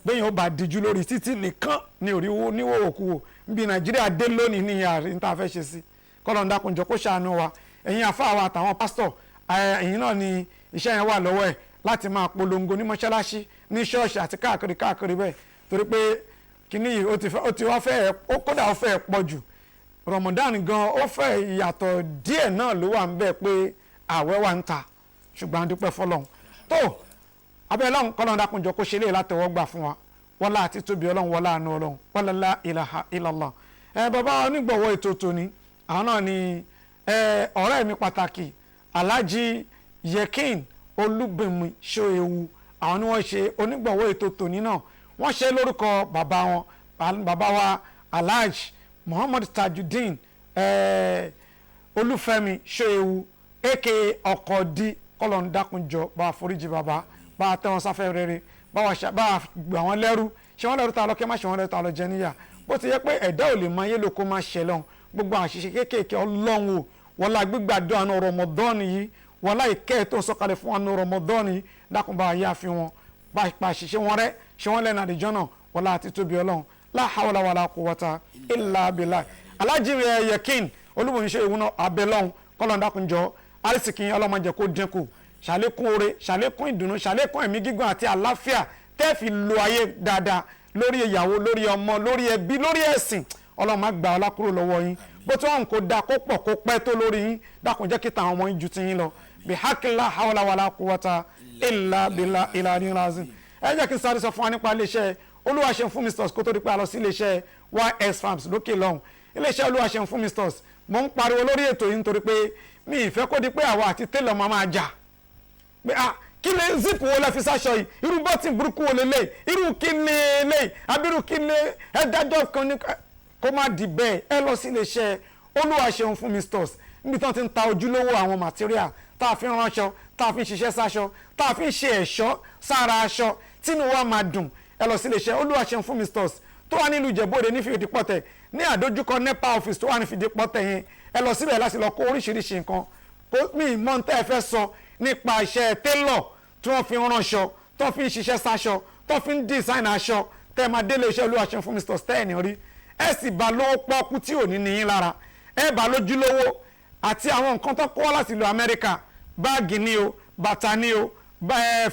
béèyàn bá dijú lórí títì nìkan ní orí níwòwòkúwò. Níbi Nàìjíríà dé lónìí ní àárín tá a fẹ́ ṣe sí, kọ́lọ́n dákunjọ kó ṣàánú wa. Ẹ̀yin àfáà wa àtàwọn pásítọ̀, ẹ̀yin náà ni iṣẹ́ yẹn wà lọ́wọ́ ẹ̀ láti máa polongo ní mọ́ṣáláṣí, ní ṣọ́ọ̀ṣì àti káàkiri káàkiri bẹ́ẹ̀, torí pé kíní yìí ó ti wá fẹ́, kódà ó fẹ́ pọ̀ jù. Ramadan gan ó fẹ́ ìyàtọ̀ díẹ̀ náà ló wà ń bẹ̀ pé ààwẹ̀ wà ń ta, ṣùgbọ́n a dúpẹ́ fọlọ́run. Tó abẹ́ lọ́hùn kọ́lọ́n dákunjọ kó ṣe lè látẹ̀wọ́ gbà fún wa. Wọlá àti tóbi Ọlọ́run, wọlá àánú Ọlọ́run, wọlá la ilaha illallah. Ẹ bàbá onígbọ̀wọ́ ètò tòní, àwọn náà ni ọ̀rẹ́ mi pàtàkì, Alhaji Yekin Olúbùnmi Ṣóewu. Àwọn ni wọ́n ṣe onígbọ̀wọ́ ètò tòní náà. Wọ́n ṣe lórúkọ bàbá wọn, bàbá wa Alhaji Muhammad Tajudeen Olúfẹ́mi Ṣóewu, aka Ọkọ̀dí. Kọ́lọ̀ ń dákunjọ bá a foríjì bàbá, bá a tẹ́ wọn sáfẹ́ rere, bá a gbà wọ́n lẹ́rú, ṣé wọ́n lẹ́rú ta lọ kẹ́ má ṣe wọ́n lẹ́rú ta lọ jẹ níyà. Bó ti yẹ pé ẹ̀dá ò lè máa yé lóko máa ṣẹ lọ́hùn, gbogbo àṣìṣe kéékèèké, Ọlọ́run o, wọlá gbígbàdúrà àánú Ramadan yìí, wọlá ìkẹ́ tó ń sọ̀kalẹ̀ fún àánú Ramadan yìí, dákun bá a yá fi wọn, bá a pa àṣìṣe wọn rẹ́, ṣe wọ́n lẹ́nu àdìjọ́ náà, wọlá àti tóbi Ọlọ́run, la hawla wala quwwata illa billah. Alhaji Yekin Olúbùnmi Ṣóewu náà, abẹ́lọ́hún, kọ́lọ́n dákunjọ arísìkí ọlọ́mọdé kó dínkù, ṣàlékún oore, ṣàlékún ìdùnnú, ṣàlékún ẹ̀mí gígùn àti àlàáfíà tẹ́ fi lo ayé dáadáa lórí ìyàwó, lórí ọmọ, lórí ẹbí, lórí ẹ̀sìn. Ọlọ́run má gbà ọlá kúrò lọ́wọ́ yín. Bó tí wọn kò da kó pọ̀ kó pẹ́ tó lórí yín, dákun jẹ́ kí tàwọn ọmọ yín ju ti yín lọ. Bihakila hawla wala quwwata illa billah ilà razim. Ẹ jẹ́ kí n sáré sọ fún wa nípa iléeṣẹ́ Olúwaṣeun Fún Misters kó tó di pé a lọ sí iléeṣẹ́ YS Farms lókè lọ́hùn. Iléeṣẹ́ Olúwaṣeun Fún Misters, mo ń pariwo lórí ètò yìí nítorí pé mi ì fẹ́ kó di pé àwa àti télọ̀ máa máa jà pé ah, kí lè zip wo lẹ fi sáṣọ yìí, irú bọ́tì burúkú wo lélẹ̀, irú kí ni lè abirú kí ni ẹ dájọ́ kan ní kó má di bẹ́ẹ̀. Ẹ lọ sí iléeṣẹ́ Olúwaṣeun Fún Misters níbi tí wọ́n ti ń ta ojúlówó àwọn material tá a fi ń ránṣọ, tá a fi ń ṣiṣẹ́ sáṣọ, tá a fi ń ṣe ẹ̀ṣọ́ sára aṣọ, tínú wa máa dùn. Ẹ lọ sí iléeṣẹ́ Olúwaṣeun Fún Misters tó wà nílùú Ìjẹ̀bú-Òde ní Fìdípọ̀tẹ̀, ní àdójúkọ NEPA office tó wà ní Fìdípọ̀tẹ̀ yẹn. Ẹ lọ síbẹ̀ láti lọ kó oríṣiríṣi nǹkan. Kó mi mọ̀ tẹ́ ẹ fẹ́ sọ nípa iṣẹ́ télọ̀ tí wọ́n fi ń ránṣọ, tó fi ń ṣiṣẹ́ sáṣọ, tó fi ń design aṣọ, tẹ́ ẹ máa délé iṣẹ́ Olúwaṣeun Fún Misters tẹ́ ẹ̀ ní rí. Ẹ sì bá lówó pọ́ọ́kú tí ò ní ní yín lára, ẹ bá lójúlówó àti àwọn nǹkan tó kọ́ láti ìlú Amẹ́ríkà, báàgì ni o, bàtà ni o,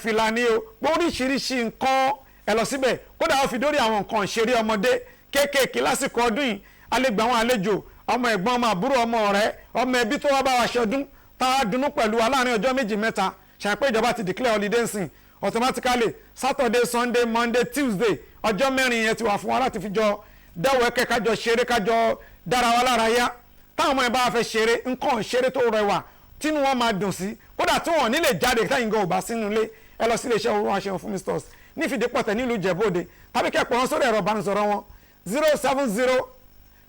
fìlà ni o, oríṣiríṣi nǹkan, ẹ lọ síbẹ̀. Kódà ó fi dórí àwọn nǹkan ìṣeré ọmọdé kéékèèké lásìkò ọdún yìí. A lè gba àwọn àlejò, ọmọ ẹ̀gbọ́n, ọmọ àbúrò, ọmọ ọ̀rẹ́, ọmọ ẹbí tó wá bá wa ṣọdún, tá a dunnú pẹ̀lú wa láàrin ọjọ́ 2 mẹ́ta. Ṣàpẹ́ ìjọba ti declare holiday nsìn, automatically Saturday, Sunday, Monday, Tuesday, ọjọ́ 4 yẹn ti wà fún wa láti fi jọ dẹ́wọ̀ẹ́kẹ́, kájọ ṣeré, kájọ dára wa lára yá. Táwọn ọmọ ẹ bá fẹ́ ṣeré, nǹkan ṣeré tó rẹwà tínú wọn máa dùn sí, kódà tí wọn ò ní lè jáde táyìn gan ò bá sínú ilé. Ẹ lọ sí iléeṣẹ́ Olúwaṣeun Fún Misters ní Fìdípọ̀tẹ̀ nílùú Ìjẹ̀bú-Òde, tàbí kẹ́ pè wọ́n sórí ẹ̀rọ ìbánisọ̀rọ̀ wọn 070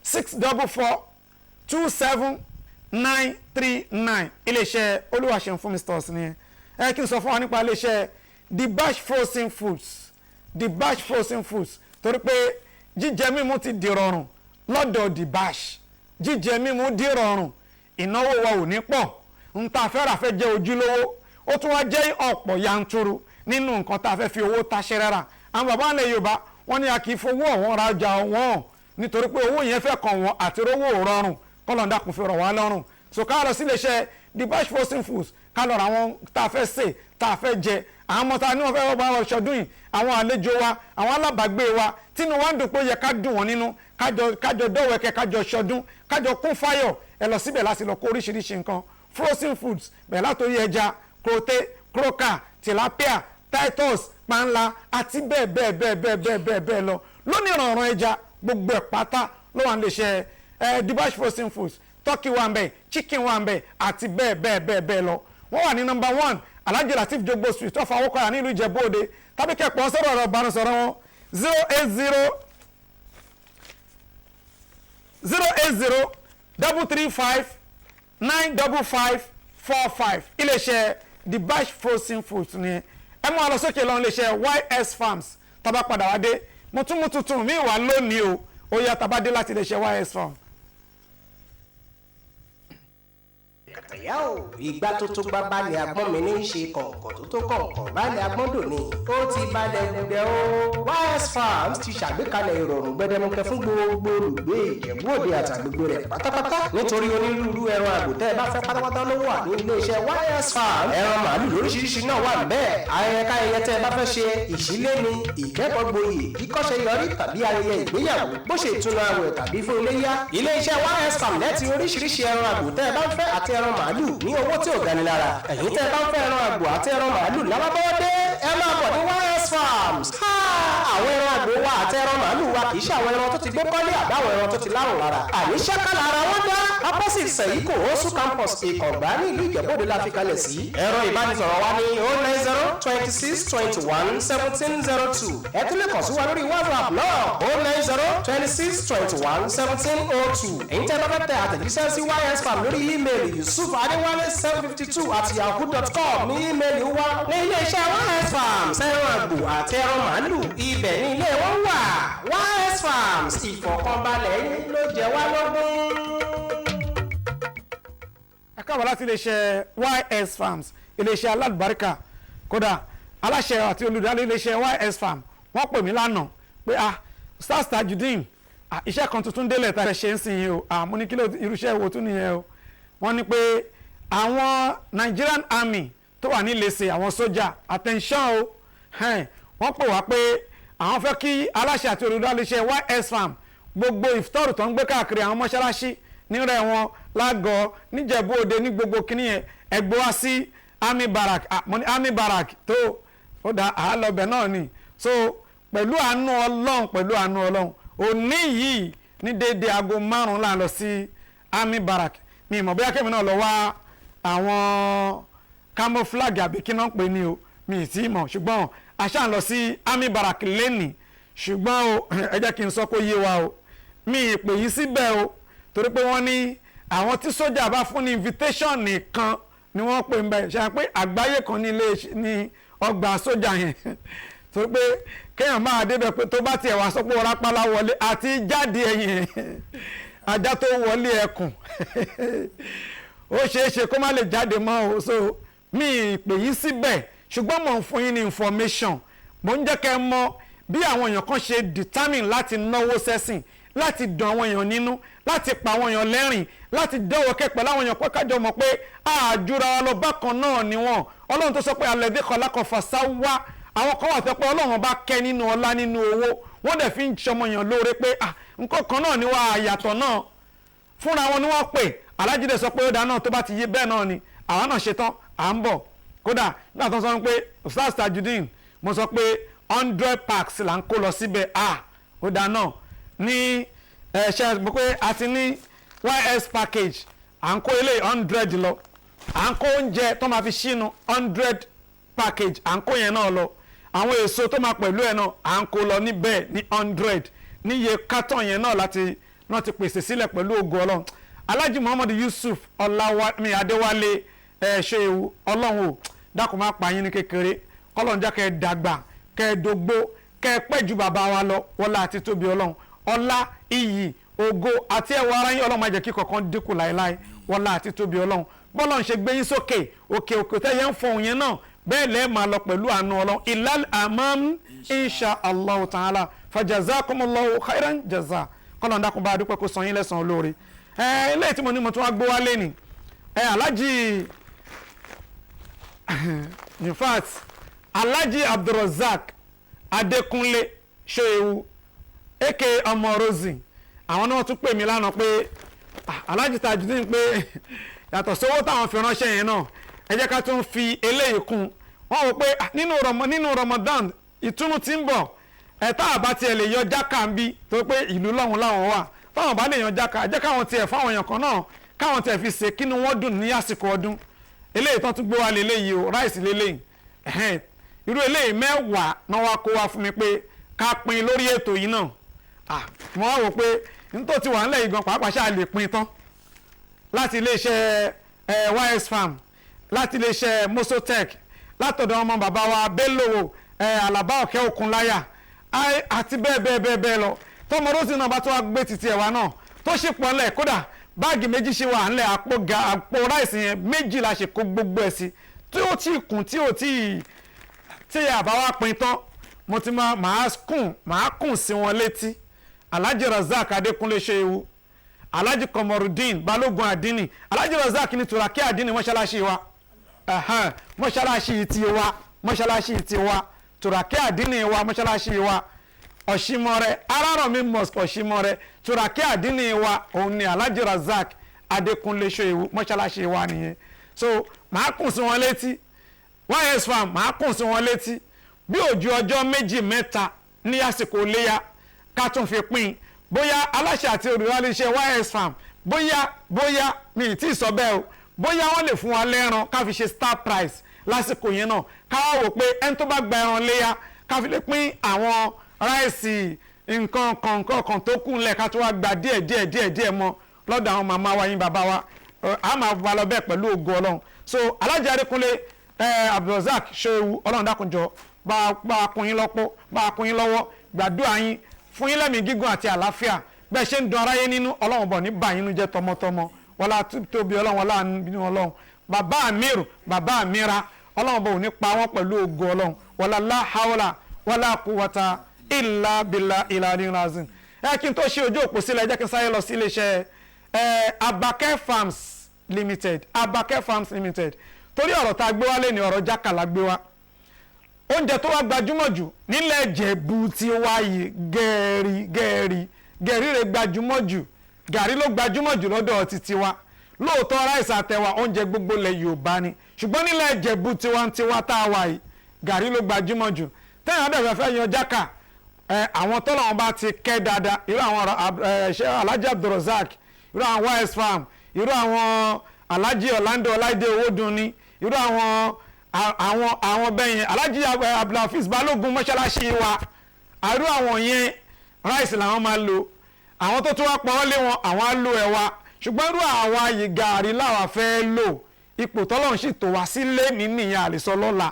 644 27 939. Iléeṣẹ́ Olúwaṣeun Fún Misters nìyẹn. Ẹ kí n sọ fún wa nípa iléeṣẹ́ The Bash Frozen Foods. The Bash Frozen Foods, torí pé jíjẹ mímu ti dìrọ̀rùn lọ́dọ̀ The Bash. Jíjẹ mímu dìrọ̀rùn, ìnáwó wa ò ní pọ̀, n ta fẹ́ rà fẹ́ jẹ́ ojúlówó, ó tún wá jẹ́ ọ̀pọ̀ yanturu nínú nǹkan tá a fẹ́ fi owó taṣẹ́rẹ́ rà. Àwọn bàbá ilẹ̀ Yorùbá wọ́n ní a kì í fowó ọ̀wọ́n ra ọjà ọ̀wọ́n, nítorí pé owó yẹn fẹ́ kàn wọ́n àti rówó rọrùn. Kọ́lọ́ndà kò fi rọ̀ wá lọ́rùn. So ká lọ sí iléeṣẹ́ The Bash Frozen Foods, ká lọ ra àwọn tá a fẹ́ sè, tá a fẹ́ jẹ. Àwọn ọmọ tá a ní wọ́n fẹ́ bá wa ṣọdún yìí, àwọn àlejò wa, àwọn alábàágbé wa, tínú wa ń dùn pé ó yẹ ká dùn wọ́n nínú, kájọ dọ́wẹ́kẹ́, kájọ ṣọdún, kájọ kún fáyọ̀. Ẹ lọ síbẹ̀ láti lọ kó oríṣiríṣi nǹkan frozen foods, bẹ̀rẹ̀ látòrí ẹja, crote, croaker, tilapia, titus, panla àti bẹ́ẹ̀ bẹ́ẹ̀ bẹ́ẹ̀ bẹ́ẹ̀ bẹ́ẹ̀ bẹ́ẹ̀ bẹ́ẹ̀ lọ. Lónìí ìrànràn ẹja gbogbo ẹ̀ pátá ló wà nílé iṣẹ́ The Bash Frozen Foods. Turkey wà ń bẹ̀, chicken wà ń bẹ̀ àti bẹ́ẹ̀ bẹ́ẹ̀ bẹ́ẹ̀ bẹ́ẹ̀ lọ. Wọ́n wà ní number 1 Alhaji Lateef Jogbo Street, Ọ̀fà Awókọ̀yà nílùú Ìjẹ̀bú Òde, tàbí kẹ́pọ̀ sọ̀rọ̀ ọ̀rọ̀ ìbánisọ̀rọ̀ wọn 080 080 335 955 45. Iléeṣẹ́ The Bash Frozen Foods ni. Ẹ mú wa lọ sókè lọ́n iléeṣẹ́ YS Farms. Tá bá padà wá dé, mo tún mú tuntun mi wá lónìí o. Ó yá, tá bá dé láti iléeṣẹ́ YS Farms. Kàtàyà o, ìgbà tuntun bá balẹ̀ agbọ́n mi ní í ṣe kọ̀ǹkọ̀ tó tó kọ̀ǹkọ̀ balẹ̀ agbọ́n dò ní. Ó ti balẹ̀ gbẹdẹ o. YS Farms ti ṣàgbékalẹ̀ ìrọ̀rùn gbẹdẹmukẹ fún gbogbo olùgbé Ìjẹ̀bú Òde àtàgbègbè rẹ̀ pátápátá. Nítorí onírúurú ẹran àgbò tẹ́ ẹ bá fẹ́ pátápátá ló wà ní iléeṣẹ́ YS Farms. Ẹran màálù lóríṣiríṣi náà wà níbẹ̀. Ayẹyẹ káyẹyẹ tẹ́ ẹ bá fẹ́ ṣe, ìṣílé ni, ìkẹ́kọ̀ọ́ gboyè, kíkọ́ṣẹ́ yọrí tàbí ayẹyẹ ìgbéyàwó, bó ṣe ìtúnu àwẹ̀ tàbí fún iléyá. Iléeṣẹ́ YS Farms lẹ́tì oríṣiríṣi ẹran àgbò tẹ́ ẹ bá ń fẹ́ àti ẹran màálù ní owó tí ò gani lára. Ẹ̀yin tẹ́ ẹ bá ń fẹ́ ẹran àgbò àti ẹran màálù lálábọ́ọ́dé. Ẹ máa bọ̀ ní YS Farms. Àwọn ẹran àgbò wa àti ẹran màálù wa kì í ṣe àwọn ẹran tó ti gbé kọ́lé àbáwọn ẹran tó ti lárùn lára. Àní ṣákàlà ara wọn dá. Opposite Sẹ̀yíkò Osu Campus, Ìkọ̀gbá ní ìlú Ìjẹ̀bú-Òde la fi kalẹ̀ sí. Ẹ̀rọ ìbánisọ̀rọ̀ wa ní 09026211702. Ẹ tún lè kàn sí wa lórí WhatsApp náà, 09026211702. Èyí tẹ́ bá fẹ́ tẹ àtẹ̀jíṣẹ́ sí YS Farm lórí ímeèlì, yusufadewale752@yahoo.com ní ímeèlì wa. Ní iléeṣẹ́ YS Farms, ẹran àgbò àti ẹran màálù, ibẹ̀ ní ilé wọn wà. YS Farms, ìfọ̀kànbalẹ̀ yín ló jẹ wá lógún. Ẹ káàbọ̀ láti iléeṣẹ́ YS Farms, iléeṣẹ́ alálùbáríkà. Kódà aláṣẹ àti olùdarí iléeṣẹ́ YS Farm, wọ́n pè mí lánàá pé, "Ah, Ustaz Tajudeen, ah, iṣẹ́ kan tuntun délẹ̀ tá a ṣe ń sìn yín o." Ah, mo ní, "Kí ló, irúṣẹ́ wo tún nìyẹn o?" Wọ́n ní pé àwọn Nigerian Army tó wà ní Iléṣẹ̀, àwọn sójà, attention o, wọ́n pè wá pé àwọn fẹ́ kí aláṣẹ àti olùdarí iléeṣẹ́ YS Farm, gbogbo ìfitọ́rù tó ń gbé káàkiri àwọn mọ́ṣáláṣí nírẹ̀ wọn, lágọ̀ọ́, níjẹ̀bú Òde, ní gbogbo kínní yẹn, ẹgbẹ́ wá sí Army Barrack. Ah, mo ní Army Barrack tó ó da àálọ́bẹ̀ náà ni. So pẹ̀lú àánú Ọlọ́run, pẹ̀lú àánú Ọlọ́run, òní yìí ní déédéé aago 5 là ń lọ sí Army Barrack. Mi ìmọ̀ bóyá kẹ́mi náà lọ wá àwọn camouflage àbí kí náà pè ní o, mi ì tí ì mọ̀, ṣùgbọ́n àṣà ń lọ sí Army Barrack lẹ́nìí. Ṣùgbọ́n o, ẹ jẹ́ kí n sọ kó yé wa o, mi ì pè yín síbẹ̀ o, torí pé wọ́n ní àwọn tí sójà bá fún ní invitation nìkan ni wọ́n pè ń bẹ̀. Ṣe pé àgbáyé kan ní ilé ní ọgbà sójà yẹn, torí pé kéèyàn máa débẹ̀ pé tó bá tiẹ̀ wá sọ pé ọ̀rápálá wọlé àti jáde, ẹ̀yìn ajá tó wọlé ẹkùn, ó ṣeé ṣe kó má lè jáde mọ́ o. So mi ì pè yín síbẹ̀, ṣùgbọ́n mò ń fún yín ní information, mò ń jẹ́ kẹ́ ẹ mọ̀ bí àwọn èèyàn kan ṣe determine láti náwó sẹ́sìn, láti dùn àwọn èèyàn nínú, láti pa àwọn èèyàn lẹ́rìn, láti dẹ́wọ́ kẹ́pẹ́ láwọn èèyàn pé kájọ mọ̀ pé àjùra wa lọ bákan náà ni wọ́n. Ọlọ́run tó sọ pé alẹ́dẹ́ kọlákọ̀ fàṣà wá, àwọn kan wà tó pé Ọlọ́run bá kẹ́ nínú ọlá, nínú owó, wọ́n dẹ̀ fi ń ṣọmọ èèyàn lóore pé ah, nǹkan kan náà ni wà á yàtọ̀ náà. Fúnra wọn ni wọ́n pè. Alájídé sọ pé ó dáa náà, tó bá ti yé bẹ́ẹ̀ náà ni àwọn náà ṣetán, à ń bọ̀. Kódà nígbà tó ń sọ pé, "Ustaz Tajudeen," mo sọ pé 100 packs là ń kó lọ síbẹ̀. Ah, ó dáa náà ní ẹ ṣe mọ̀ pé a ti ní YS package, à ń kó ilé 100 lọ, à ń kó oúnjẹ tó máa fi ṣínu 100 package, à ń kó yẹn náà lọ, àwọn èso tó máa pẹ̀lú ẹ̀ náà, à ń kó lọ níbẹ̀ ní 100 níye carton yẹn náà láti náà ti pèsè sílẹ̀ pẹ̀lú ògo Ọlọ́run. Alhaji Muhammad Yusuf Ọláwámi Adéwálé, ẹ ṣe ewu Ọlọ́run o, dákun má pa yín ní kékeré, kọ́lọ́n jẹ́ kẹ́ ẹ dàgbà, kẹ́ ẹ dógbó, kẹ́ ẹ pẹ́ ju bàbá wa lọ. Wọlá àti tóbi Ọlọ́run, ọlá, iyì, ògo àti ẹwà ara yín, Ọlọ́run má jẹ́ kí kankan dínkù láéláé. Wọlá àti tóbi Ọlọ́run, bọ́lọ̀ ń ṣe gbé yín sókè òkè òkè tẹ́yẹ ń fọhùn yẹn náà, bẹ́ẹ̀ lẹ́ẹ̀ máa lọ pẹ̀lú àánú Ọlọ́run, ilal amam insha Allah ta'ala. Fajazakumullahu khairan jaza. Kọ́lọ̀ ń dákun bá a dúpẹ́, kó san yín lẹ́san olóore. Ẹ eléyìí tí mo ní mo tún wá gbó wálé ni ẹ Alhaji, in fact, Alhaji Abdulrozak Adekunle Ṣóewu aka Ọmọ Rosie, àwọn náà tún pè mí lánàá pé, "Ah, Alhaji Tajudeen," pé yàtọ̀ sówó táwọn fi ránṣẹ́ yẹn náà, ẹ jẹ́ ká tún fi eléyìí kún. Wọ́n wò pé, ah, nínú Ramadan ìtúnu tí ń bọ̀ ẹ̀, tá a bá tiẹ̀ lè yọ jáka ń bí tó pé ìlú lọ́hùn láwọn wà, táwọn bá lè yan jáka, jẹ́ káwọn tiẹ̀ fáwọn èèyàn kan náà, káwọn tiẹ̀ fi ṣe kínú wọn dùn ní àsìkò ọdún. Eléyìí tán tún gbé wa lélẹ́yìí o, rice lélẹ́yìí. Irú eléyìí 10 náà wá kó wá fún mi pé ká pín lórí ètò yìí náà. Ah, mo wá wò pé nítorí tí wà ńlẹ̀ yìí gan pàápàá ṣáà lè pín tán láti iléeṣẹ́ YS Farm, láti iléeṣẹ́ Mosotech, látọ̀dọ̀ ọmọ bàbá wa Bello Alaba Ọ̀kẹ́ Òkunláyà àti bẹ́ẹ̀ bẹ́ẹ̀ bẹ́ẹ̀ bẹ́ẹ̀ lọ. Tọmọ Rosie náà bá tó wá gbé títí ẹ̀ wá náà tó ṣe pọ̀ ńlẹ̀, kódà báàgì 2 ṣe wà ńlẹ̀, àpò ga àpò rice yẹn 2 la ṣe kó gbogbo ẹ̀ sí tí ó ti kùn, tí ó ti tí àbá wa pín tán, mo ti máa kùn sí wọn létí. Alhaji Razak Adékúnlé Ṣéwu, Alhaji Komorudin Balógun Adini, Alhaji Razak ní Turaki Adini, mọ́ṣáláṣí wa, mọ́ṣáláṣí ti wa, mọ́ṣáláṣí ti wa, Turaki Adini wa, mọ́ṣáláṣí wa Ọ̀ṣimọ̀rẹ́, Arárọ̀mí Mosque Ọ̀ṣimọ̀rẹ́, Turaki Adini wa, òun ni Alhaji Razak Adékúnlé Ṣóyẹ̀wò, mọ́ṣáláṣí wa nìyẹn. So màá kùn sí wọn létí, YS Farm, màá kùn sí wọn létí. Bí òjú ọjọ́ méjì mẹ́ta ní àsìkò iléyà, ká tún fi pín. Bóyá aláṣẹ àti olùdarí iṣẹ́ YS Farm, bóyá mi ì tí ì sọ bẹ́ẹ̀ o, bóyá wọ́n lè fún wa lẹ́ran ká fi ṣe star price lásìkò yẹn náà, ká wá wò pé ẹni tó bá gba ẹran léyà, ká fi lè pín àwọn rice, nǹkan kan kan tó kù ńlẹ̀, ká tó wá gba díẹ̀ díẹ̀ díẹ̀ díẹ̀ mọ́ lọ́dọ̀ àwọn màmá wa yín, bàbá wa. A máa wà lọ bẹ́ẹ̀ pẹ̀lú ògo Ọlọ́run. So Alhaji Adékúnlé Abdulrasaq Ṣòwò, Ọlọ́run dákunjọ bá a kún yín lọ́pọ̀, bá a kún yín lọ́wọ́, gbàdúrà yín, fún yín lẹ́mìí gígùn àti àlàáfíà. Bẹ́ẹ̀ ṣe ń dun aráyé nínú, Ọlọ́run bọ̀ ní bà yín nínú jẹ́ tọmọtọmọ. Wọlá tóbi Ọlọ́run, wọlá nínú Ọlọ́run, bàbá Amiru, bàbá Amira, Ọlọ́run bọ̀ ò ní pa wọ́n pẹ̀lú ògo Ọlọ́run. Wọlá láhàólà wọlá kúwàtà ìlà bìlà ìlà rìnrìnàzìn. Ẹ kí n tó ṣe ojú òpó sílẹ̀, ẹ jẹ́ kí n sáré lọ sí iléeṣẹ́ Abake Farms Limited, Abake Farms Limited, torí ọ̀rọ̀ tá a gbé wá lé ní ọ̀rọ̀ jákàlá gbé wá. Oúnjẹ tó wá gbajúmọ̀ jù nílẹ̀ Ìjẹ̀bú ti wáyé, gẹ̀ẹ́rì gẹ̀ẹ́rì gẹ̀ẹ́rì rẹ̀ gbajúmọ̀ jù, gàrí ló gbajúmọ̀ jù lọ́dọ̀ títí wa. Lóòótọ́, rice àtẹwà, oúnjẹ gbogbo lẹ̀ Yorùbá ni, ṣùgbọ́n nílẹ̀ Ìjẹ̀bú tiwantiwa tá a wà yìí, gàrí ló gbajúmọ̀ jù. Tẹ́yìn adẹ́fẹ́ fẹ́ yan jákà, àwọn tọ́lọ̀ wọn bá ti kẹ́ dáadáa, irú àwọn Alhaji Abdulrasaq, irú àwọn YS Farm, irú àwọn Alhaji Orlando Ọláìdé Owódùnní, irú àwọn bẹ́yẹn, Alhaji Abdulhafiz Balógun mọ́ṣáláṣí wa, àrú àwọn yẹn, rice làwọn máa lò. Àwọn tó tún wá pọ́n lé wọn, àwọn á lo ẹ̀wà. Ṣùgbọ́n irú àwa yìí, gàárì làwa fẹ́ lò. Ipò tọ́lọ́run sì tò wá sílé ní nìyẹn, àlèsọ lọ́la.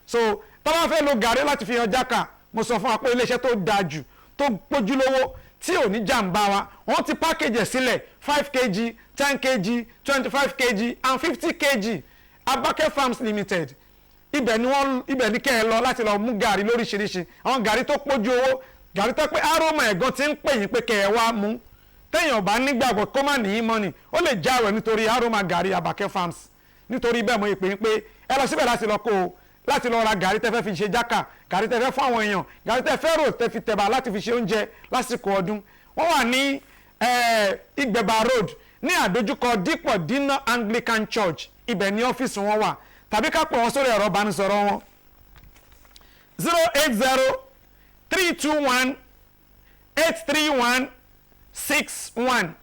So tó bá fẹ́ lo gàárì láti fi yan jákà, mo sọ fún wa pé iléeṣẹ́ tó dáa jù, tó pójúlówó, tí ò ní jàǹbá wa, wọ́n ti package ẹ̀ sílẹ̀: 5 kg, 10 kg, 25 kg and 50 kg. Abake Farms Limited, ibẹ̀ ni wọ́n, ibẹ̀ ni kẹ́ ẹ lọ láti lọ mú gàrí lóríṣiríṣi, àwọn gàrí tó pójú owó, gàrí tó pé aroma ẹ̀gán ti ń pè yín pé kẹ́ ẹ wá mú. Téèyàn bá nígbàgbọ́, kó má ní í mọ́ni, ó lè jáwèé nítorí aroma gàrí Abake Farms. Nítorí bẹ́ẹ̀, mo ìpè yín pé ẹ lọ síbẹ̀ láti lọ kó o, láti lọ ra gàrí tẹ́ fẹ́ fi ṣe jákà, gàrí tẹ́ fẹ́ fún àwọn èèyàn, gàrí tẹ́ fẹ́ rò, tẹ́ fi tẹ̀bà, láti fi ṣe oúnjẹ lásìkò ọdún. Wọ́n wà ní Ìgbẹ̀bà Road, ní àdójúkọ Dípọ̀ Dínà Anglican Church. Ibẹ̀ ní ọ́fíìsì wọn wà, tàbí ká pè wọ́n sórí ẹ̀rọ ìbánisọ̀rọ̀ wọn: 08032183161,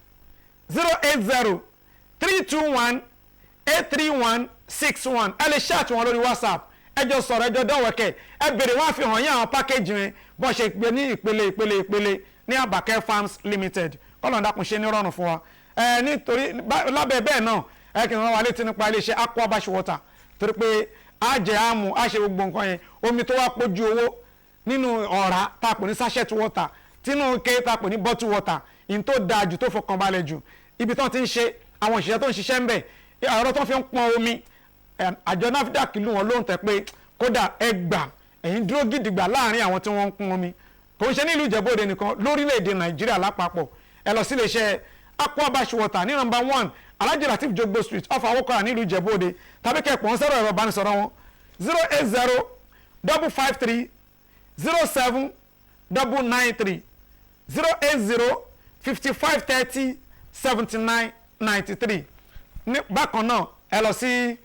08032183161. Ẹ lè chat wọn lórí WhatsApp, ẹ jọ sọ̀rọ̀, ẹ jọ dọ̀wẹ́kẹ̀, ẹ béèrè, wọ́n á fi hàn yín àwọn package yẹn, bọ́n ṣe gbé ní ìpele ìpele ìpele ní Abake Farms Limited. Kọ́lọ̀ ń dákun ṣe ní rọrùn fún wa. Ẹ nítorí lábẹ́ bẹ́ẹ̀ náà, ẹ kì í rán wa létí nípa iléeṣẹ́ Aqua Bash Water, torí pé á jẹ àmú, á ṣe gbogbo nǹkan yẹn. Omi tó wá pójú owó nínú ọ̀rá tá a pè ní sachet water, tínú ike tá a pè ní bottle water, ìyẹn tó dáa jù, tó fọkànbalẹ̀ jù, ibi tó ti ń ṣe, àwọn òṣìṣẹ́ tó ń ṣiṣẹ́ ń bẹ̀, ẹ̀rọ tó fi ń pọn omi, àjọ NAFDAC lù wọ́n lóhùn tẹ́ pé kódà ẹ gbà, ẹ̀yin dúró gidigba láàrin àwọn tí wọ́n ń pọn omi. Kò ń ṣe nílùú Ìjẹ̀bú Òde nìkan, lórílẹ̀‐èdè Nàìjíríà lápapọ̀. Ẹ lọ sí iléeṣẹ́ Aqua Bash Water ní number 1, Alhaji Lateef Jogbo Street, off Awokora, nílùú Ìjẹ̀bú Òde, tàbí kẹ́ pọ̀ sọ̀rọ̀ ẹ̀rọ ìbánisọ̀rọ̀ wọn: 08055307993, 08055307993. Ní bákan náà, ẹ lọ sí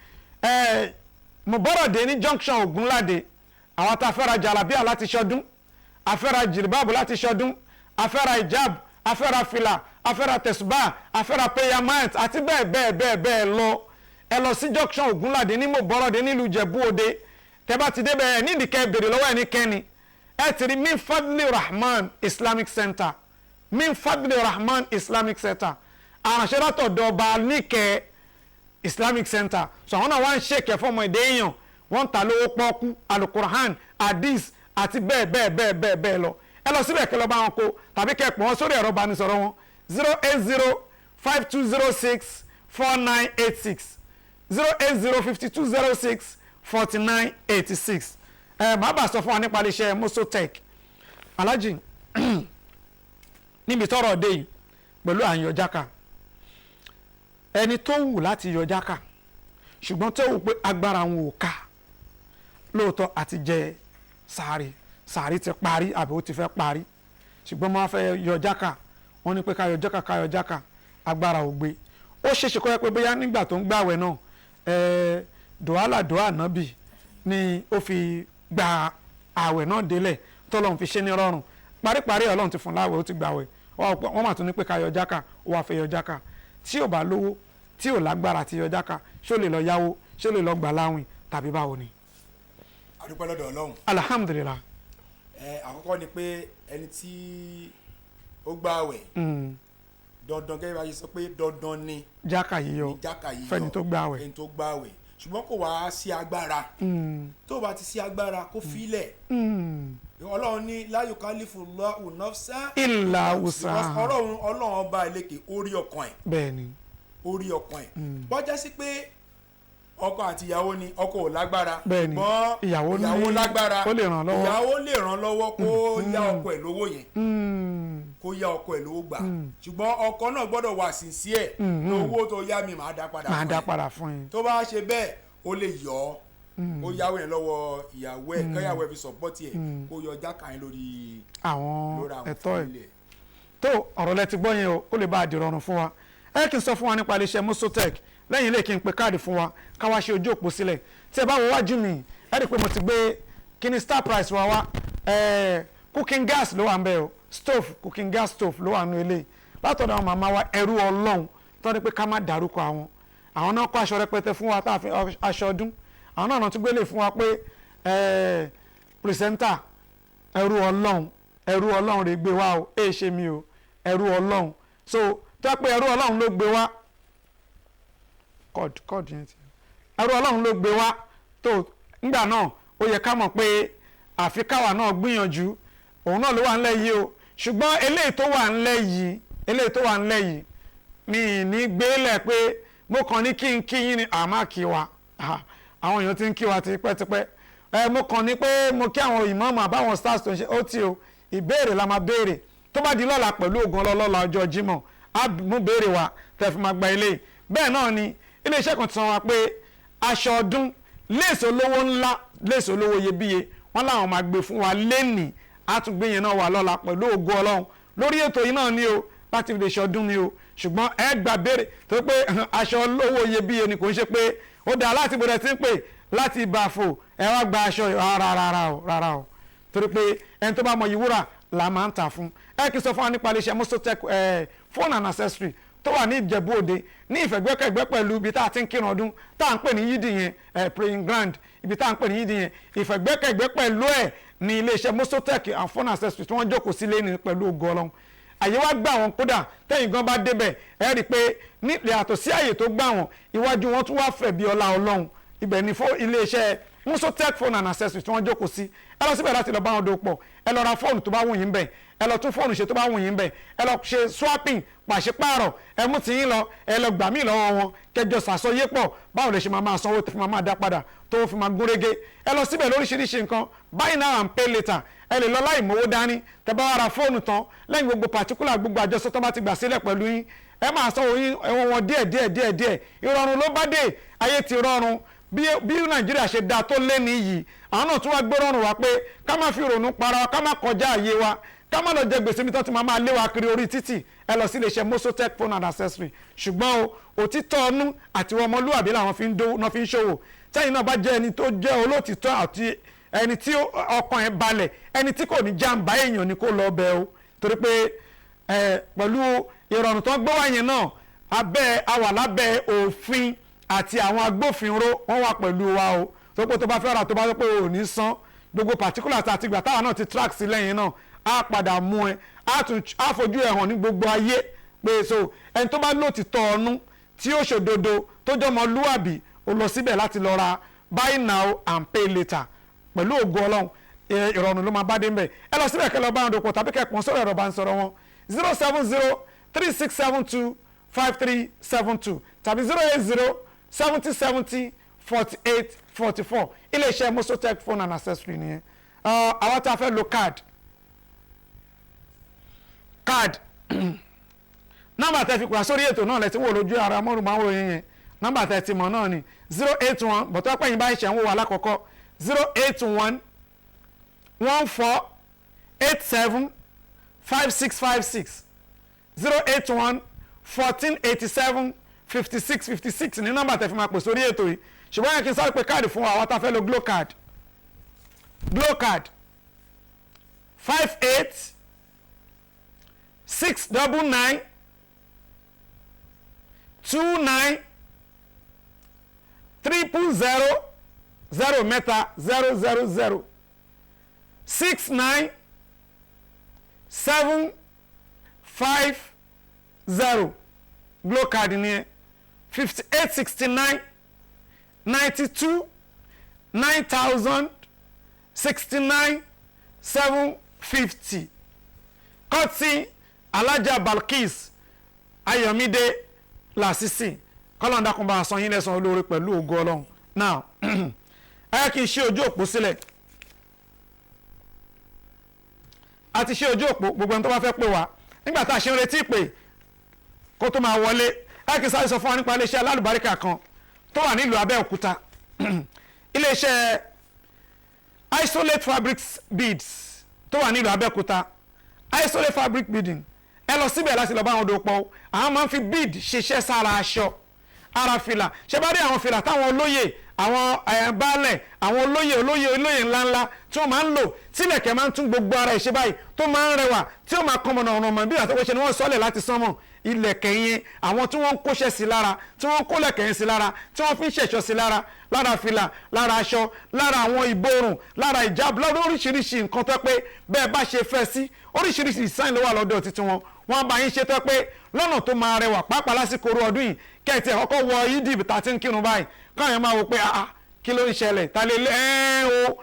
Mùbọ́rọ̀dé ní junction Ògúnládé. Àwọn tá a fẹ́ ra jàlábíà láti ṣọdún, a fẹ́ ra jìrìbáàbù láti ṣọdún, a fẹ́ ra ìjáàbù, a fẹ́ ra fìlà, a fẹ́ ra tẹ̀sùbà, a fẹ́ ra prayer mat àti bẹ́ẹ̀ bẹ́ẹ̀ bẹ́ẹ̀ bẹ́ẹ̀ lọ, ẹ lọ sí junction Ògúnládé ní Mùbọ́rọ̀dé nílùú Ìjẹ̀bú Òde. Tẹ́ bá ti débẹ̀, ẹ nídìí kẹ́ béèrè lọ́wọ́ ẹnikẹ́ni. Ẹ ti rí Min Fadli Rahman Islamic Center, Min Fadli Rahman Islamic Center, àránṣẹ́ látọ̀dọ̀ ọba níkẹ́ Islamic Center. So àwọn náà wá ń ṣèkẹ́ fọmọ èdè èèyàn, wọ́n ń ta lówó pọ́ọ́kú, alukur'an, hadith àti bẹ́ẹ̀ bẹ́ẹ̀ bẹ́ẹ̀ bẹ́ẹ̀ bẹ́ẹ̀ lọ. Ẹ lọ síbẹ̀ kẹ́ lọ bá wọn kó, tàbí kẹ́ pọ̀ wọ́n sórí ẹ̀rọ ìbánisọ̀rọ̀ wọn: 08052064986, 08052064986. Ẹ bàbá sọ fún wa nípa iléeṣẹ́ Mosotech. Alhaji, níbi tọ́rọ̀ dé yìí pẹ̀lú àyànjáka, ẹni tó wù láti yọ jáka, ṣùgbọ́n tó wù pé agbára wọn ò ká lóòótọ́ àti jẹ sàárì, sàárì ti parí àbí ó ti fẹ́ parí, ṣùgbọ́n wọ́n fẹ́ yọ jáka, wọ́n ní pé ká yọ jáka, ká yọ jáka, agbára ò gbé. Ó ṣeéṣe kó yẹ pé bóyá nígbà tó ń gbàwẹ̀ náà, dùhálà dùhà nábì ni ó fi gba Ààwẹ̀ náà délẹ̀ tọ́lọ́run fi ṣe ní rọrùn. Paríparí, Ọlọ́run ti fún láwẹ̀, ó ti gbàwẹ̀. Wọ́n mà tún ní pé ká yọ jáka, ó wàá fẹ́ yọ jáka. Tí ò bá lówó, tí ò lágbára ti yọ jáka, ṣó lè lọ yáwó? Ṣó lè lọ gbà láwìn tàbí báwo ni? A dúpẹ́ lọ́dọ̀ Ọlọ́run. Alhamdulilah. Ẹ àkọ́kọ́ ni pé ẹni tí ó gbààwẹ̀, dandan, gẹ́gẹ́ bá a ṣe sọ pé dandan ni jáka yíyọ ní jáka yíyọ fẹ́ni tó gbààwẹ̀. Fẹ́ni tó gbààwẹ̀, ṣùgbọ́n kò wá sí agbára. Tó bá ti sí agbára, kó filẹ̀. Ọlọ́run ní la yukallifu Allahu nafsan illa because wusaha. Ọlọ́run ọba ìlékè, ó rí ọkàn ẹ̀. Bẹ́ẹ̀ ni. Ó rí ọkàn ẹ̀. Bọ́jà sí pé ọkọ àti ìyàwó ni, ọkọ ò lágbára, Bẹ́ẹ̀ni. ṣùgbọ́n Ìyàwó ìyàwó lágbára, ó lè ràn lọ́wọ́. Ìyàwó lè ràn lọ́wọ́ kó yá ọkọ ẹ̀ lówó yẹn, kó yá ọkọ ẹ̀ lówó gbà, ṣùgbọ́n ọkọ náà gbọ́dọ̀ wà sincere ní owó tó yá mi, màá dá padà Máa fún dá ẹ. padà fún yín. Tó bá ṣe bẹ́ẹ̀, ó lè yọ ọ́, kó yáwó yẹn lọ́wọ́ ìyàwó ẹ̀, kẹ́yàwó ẹ̀ fi support ẹ̀, kó yọ jáka yẹn lórí àwọn lórí àwọn ẹ̀tọ́ ẹ̀. family ẹ̀. Tó ọ̀rọ̀ lẹ ti gbọ́ yẹn o, ó lè bá a dìrọ̀rùn fún wa. Ẹ kì í sọ fún wa nípa iléeṣẹ́ Musotech lẹ́yìn ilé, kí n pe káàdì fún wa, ká wá ṣe ojú òpó sílẹ̀. Tí ẹ bá wo wájú mi, ẹ rí i pé mo ti gbé kíní Star Price wa wá. Cooking gas ló wà ń bẹ̀ o, stove, cooking gas stove ló wà nínú ilé látọ̀dọ̀ àwọn màmá wa ẹrú Ọlọ́run tó ní pé ká má dárúkọ àwọn. Àwọn náà kó aṣọ rẹpẹtẹ fún wa tá a fi aṣọ ọdún. Àwọn náà tún gbélé fún wa pé presenter, ẹrú Ọlọ́run, ẹrú Ọlọ́run rè gbé wá o, èè ṣe mi o, ẹrú Ọlọ́run. So tó yẹ pé ẹrú Ọlọ́run ló gbé wá, kọ́ọ̀dù yẹn ti ẹrú Ọlọ́run ló gbé wá tó ńgbà náà, ó yẹ ká mọ̀ pé àfi káwa náà gbìyànjú. Òun náà ló wà ńlẹ̀ yìí o, ṣùgbọ́n eléyìí tó wà ńlẹ̀ yìí, mi ì ní gbélẹ̀ pé mo kàn ní kí n kí yín ni àmà kí wa. Ah, àwọn èèyàn ti ń kí wa tipẹ́tipẹ́. Ẹ mo kàn ní pé mo kí àwọn ìmáàmù àbáwọn stars tó ń ṣe ó tí o. Ìbéèrè la máa béèrè tó bá di lọ́la pẹ̀lú ògùn ọlọ́lọ́la ọjọ́ Jímọ̀. Á mú béèrè wa tẹ́ fi máa gba ilé. Bẹ́ẹ̀ náà ni iléeṣẹ́ kan ti sọ wa pé aṣọ ọdún, léèsì olówó ńlá, léèsì olówó iyebíye, wọ́n láwọn máa gbé fún wa lẹ́nìí. Á tún gbé yẹn náà wà lọ́la pẹ̀lú ògo Ọlọ́run lórí ètò yìí náà ni o, láti fi lè ṣe ọdún ni o. Ṣùgbọ́n ẹ gba béèrè tó pé aṣọ olówó iyebíye ni, kò ń ṣe pé ó dáa láti bọ̀dẹ̀ tí ń pè láti ìbàfò ẹ wá gba aṣọ yìí. Rárá, rárá o, rárá o, torí pé ẹni tó bá mọ ìwúrà là máa ń tà fún. Ẹ kì í sọ fún wa nípa iléeṣẹ́ Musotech phone and accessory tó wà ní Ìjẹ̀bú Òde, ní ìfẹ̀gbẹ́kẹ̀gbẹ́ pẹ̀lú ibi tá a ti ń kírun ọdún tá à ń pè ní yídì yẹn, praying ground, ibi tá à ń pè ní yídì yẹn, ìfẹ̀gbẹ́kẹ̀gbẹ́ pẹ̀lú ẹ̀ ní iléeṣẹ́ Musotech and phone accessory tí wọ́n jókòó sílé ní pẹ̀lú ògo Ọlọ́run. Àyè wá gbà wọ́n kódà, tẹ́yìn gan bá débẹ̀, ẹ rí i pé ní yàtọ̀ sí àyè tó gbà wọ́n, iwájú wọn tún wá fẹ̀ bí ọlá Ọlọ́run. Ibẹ̀ ni fún iléeṣẹ́ Musotech phone and accessories tí wọ́n jókòó sí. Ẹ lọ síbẹ̀ láti lọ bá wọn dòwò pọ̀. Ẹ lọ ra fóònù tó bá wù yín bẹ̀, ẹ lọ tún fóònù ṣe tó bá wù yín bẹ̀, ẹ lọ ṣe swapping, pàṣípààrọ̀, ẹ mú tiyín lọ, ẹ lọ gbà mí lọ́wọ́ wọn, kẹjọ sàsọyé pọ̀ báwo lè ṣe máa máa sanwó tó fi máa máa dá padà, tó fi máa gúnrégé. Ẹ lọ síbẹ̀ lóríṣiríṣi nǹkan, buy now and pay later. Ẹ lè lọ láì mówó dání. Tẹ́ bá wá ra fóònù tán, lẹ́yìn gbogbo particular, gbogbo àjọsọ tó bá ti gbà sílẹ̀ pẹ̀lú yín, ẹ máa sanwó yín ẹ̀wọ̀n wọn díẹ̀ díẹ̀ díẹ̀ díẹ̀. Ìrọ̀rùn ló bá dé, ayé ti rọrùn. Bí Nàìjíríà ṣe dáa tó lé ní yìí, àwọn náà tún wá gbé rọrùn wá pé ká má fi rònú para wa, ká má kọjá àyè wa, ká má lọ jẹ gbèsè mi tó ti máa máa lé wa kiri orí títì. Ẹ lọ sí iléeṣẹ́ Mosotech phone and accessory. Ṣùgbọ́n o, òtítọ́ ọnú àti ọmọlúwàbí làwọn fi ń dó náà fi ń ṣòwò. Tẹ́yìn náà bá jẹ́ ẹni tó jẹ́ olótìtọ́ àti ẹni tí ọkàn ẹ̀ balẹ̀, ẹni tí kò ní jàǹbá èèyàn ni kó lọ bẹ̀ o, torí pé ẹ pẹ̀lú ìrọ̀rùn tó ń gbé wáyẹn náà, abẹ́ àwà lábẹ́ òfin àti àwọn agbófinró, wọ́n wà pẹ̀lú wa o. Tó pé tó bá fẹ́ ra, tó bá sọ pé o ò ní san, gbogbo particular àti àtìgbà táwa náà ti track sí lẹ́yìn náà, á padà mú ẹ, á tún á fojú ẹ hàn ní gbogbo ayé pé so ẹni tó bá lòtítọ́ ọnú, tí ó ṣòdodo, tó jọmọ lúwàbí, ó lọ síbẹ̀ láti lọ ra buy now and pay later. Pẹ̀lú ògo Ọlọ́run, ìrọ̀rùn ló máa bá dé mbẹ̀. Ẹ lọ síbẹ̀ kẹ́ lọ bá wọn dòpọ̀ tàbí kẹ́ pọ́n sọ̀rọ̀ ẹ̀rọ bá ń sọ̀rọ̀ wọn, 07036725372 tàbí 08070704844. Iléeṣẹ́ Mosotech phone and accessory nìyẹn. Àwọn tá a fẹ́ lo card, nọ́mbà tẹ́ fi kura sórí ètò náà lẹ́tí wò lójú ara mọ́rùn-máwòrán yẹn yẹn, nọ́mbà tẹ́ ti mọ̀ náà ni 081, bọ̀tọ́ pẹ̀yìn báyìí ṣẹ̀ ń wò wá lákọ̀ọ́kọ́, 08114875656, 08114875656 ní nọ́mbà tẹ́ fi máa pè sórí ètò yìí. Ṣùgbọ́n yẹn kí n sáré pé káàdì fún wa, àwọn tá a fẹ́ lo Glo card, Glo card. 58 699 29 000 0 3 0 0 0 6 9 7 5 0. Glo card ni 58 69 92 9000 69 750. Kọ́tí Alájà Balkis Ayọ̀mídé Lásìsì, kọ́lọ́ndàkùnbà àsan yín lẹ́sàn olóore pẹ̀lú ògo Ọlọ́run. Now ẹ kì í ṣe ojú òpó sílẹ̀, a ti ṣe ojú òpó, gbogbo ẹni tó bá fẹ́ pè wá nígbà tá a ṣe ń retí ìpè kó tó máa wọlé. Ẹ kì í sáré sọ fún wa nípa iléeṣẹ́ alálùbáríkà kan tó wà nílùú Abẹ́òkúta, iléeṣẹ́ Isolate Fabrics Beads tó wà nílùú Abẹ́òkúta, Isolate Fabric Beading. Ẹ lọ síbẹ̀ láti lọ bá wọn dòpọ̀. Àwọn máa ń fi bead ṣiṣẹ́ sára aṣọ, ara fìlà. Ṣé bá rí àwọn fìlà táwọn olóyè, àwọn baálẹ̀, àwọn olóyè olóyè olóyè ńláńlá tí wọ́n máa ń lò, tílẹ̀kẹ̀ máa ń tún gbogbo ara ẹ̀ ṣe báyìí, tó máa ń rẹwà, tí ó máa kọmọ̀nà ọ̀nà ọmọ bí àtọ́wọ́ ṣe ni wọ́n sọ́lẹ̀ láti sánmọ̀ ilẹ̀kẹ̀ yẹn, àwọn tí wọ́n ń kóṣẹ́ sí lára, tí wọ́n ń kólẹ̀kẹ̀ yẹn sí lára, tí wọ́n fi ń ṣẹ̀ṣọ́ sí lára, lára fìlà, lára aṣọ, lára àwọn ìborùn, lára ìjáàbù, lára oríṣiríṣi nǹkan tó pé bẹ́ẹ̀ bá ṣe fẹ́ sí, oríṣiríṣi design ló wà lọ́dọ̀ títí wọn. Wọ́n bá yín ṣe tó pé lọ́nà tó máa rẹwà, pàápàá lásìkò orú ọdún yìí, kẹ́ẹ̀tì ẹ̀kọ́kọ́ wọ ìdìbò tá a ti ń kírun báyìí, káwọn yẹn máa wò pé ah, kí ló ń ṣẹlẹ̀, ta lè lé ẹ́ o.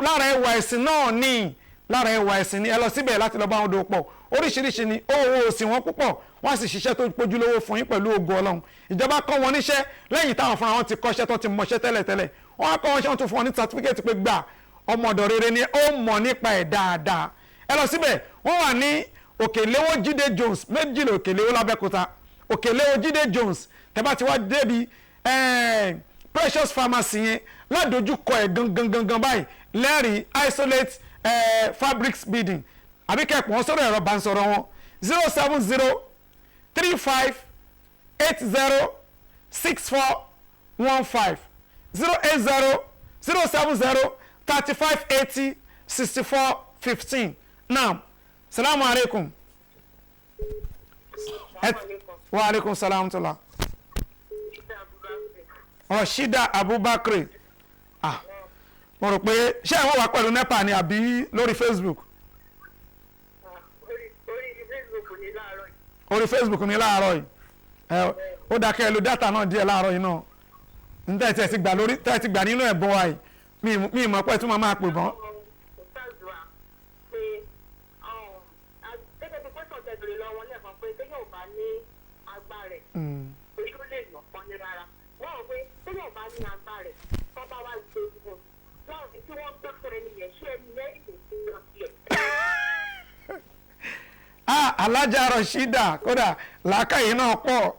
Lára ẹwà ẹ̀sìn náà ni, lára ẹwà ẹ̀sìn ni. Ẹ lọ síbẹ̀ láti lọ bá wọn dòwò pọ̀. Oríṣiríṣi ni owó òsì wọn púpọ̀, wọ́n sì ṣiṣẹ́ tó pójúlówó fún yín pẹ̀lú ògo Ọlọ́run. Ìjọba kọ́ wọn níṣẹ́ lẹ́yìn táwọn fúnra wọn ti kọ́ṣẹ́ tó ti mọṣẹ́ tẹ́lẹ̀tẹ́lẹ̀. Wọ́n á kọ́ wọn ṣe, wọ́n tún fún wọn ní certificate pé gbà, ọmọ ọ̀dọ̀ rere ni, ó mọ̀ nípa ẹ̀ dáadáa. Ẹ lọ síbẹ̀, wọ́n wà ní Òkèléwó Jídé Jones, méjìlá Òkèléwó l'Abẹ́òkúta, Òkèléwó Jídé Jones. Tẹ́ bá ti wá débi Precious Pharmacy yẹn, ládojúkọ ẹ̀ gangan gangan báyìí lẹ́rìí Isolate Fabrics Building, àbí kẹ́pọ̀ wọn sọ̀rọ̀ ẹ̀rọ bá ń sọ̀rọ̀ wọn 070 35 80 64 15, 080 070 35 80 64 15. Naam, salamu alaikum. Wa alaikum salam tula. Rashida Abubakar. Ah, mo rò pé ṣé àwọn wà pẹ̀lú NEPA ni àbí lórí Facebook? Orí Facebook ni láàárọ̀ yìí. Ó dákẹ́ ẹ lo dátà náà díẹ̀ láàárọ̀ yìí náà. N tẹ́ ẹ ti gbà lórí, tẹ́ ẹ ti gbà nínú ẹ̀bùn wa yìí, mi mọ̀ pé tí mo máa pè bọ́n. Alájà Rashida, kódà làákàyè náà pọ̀.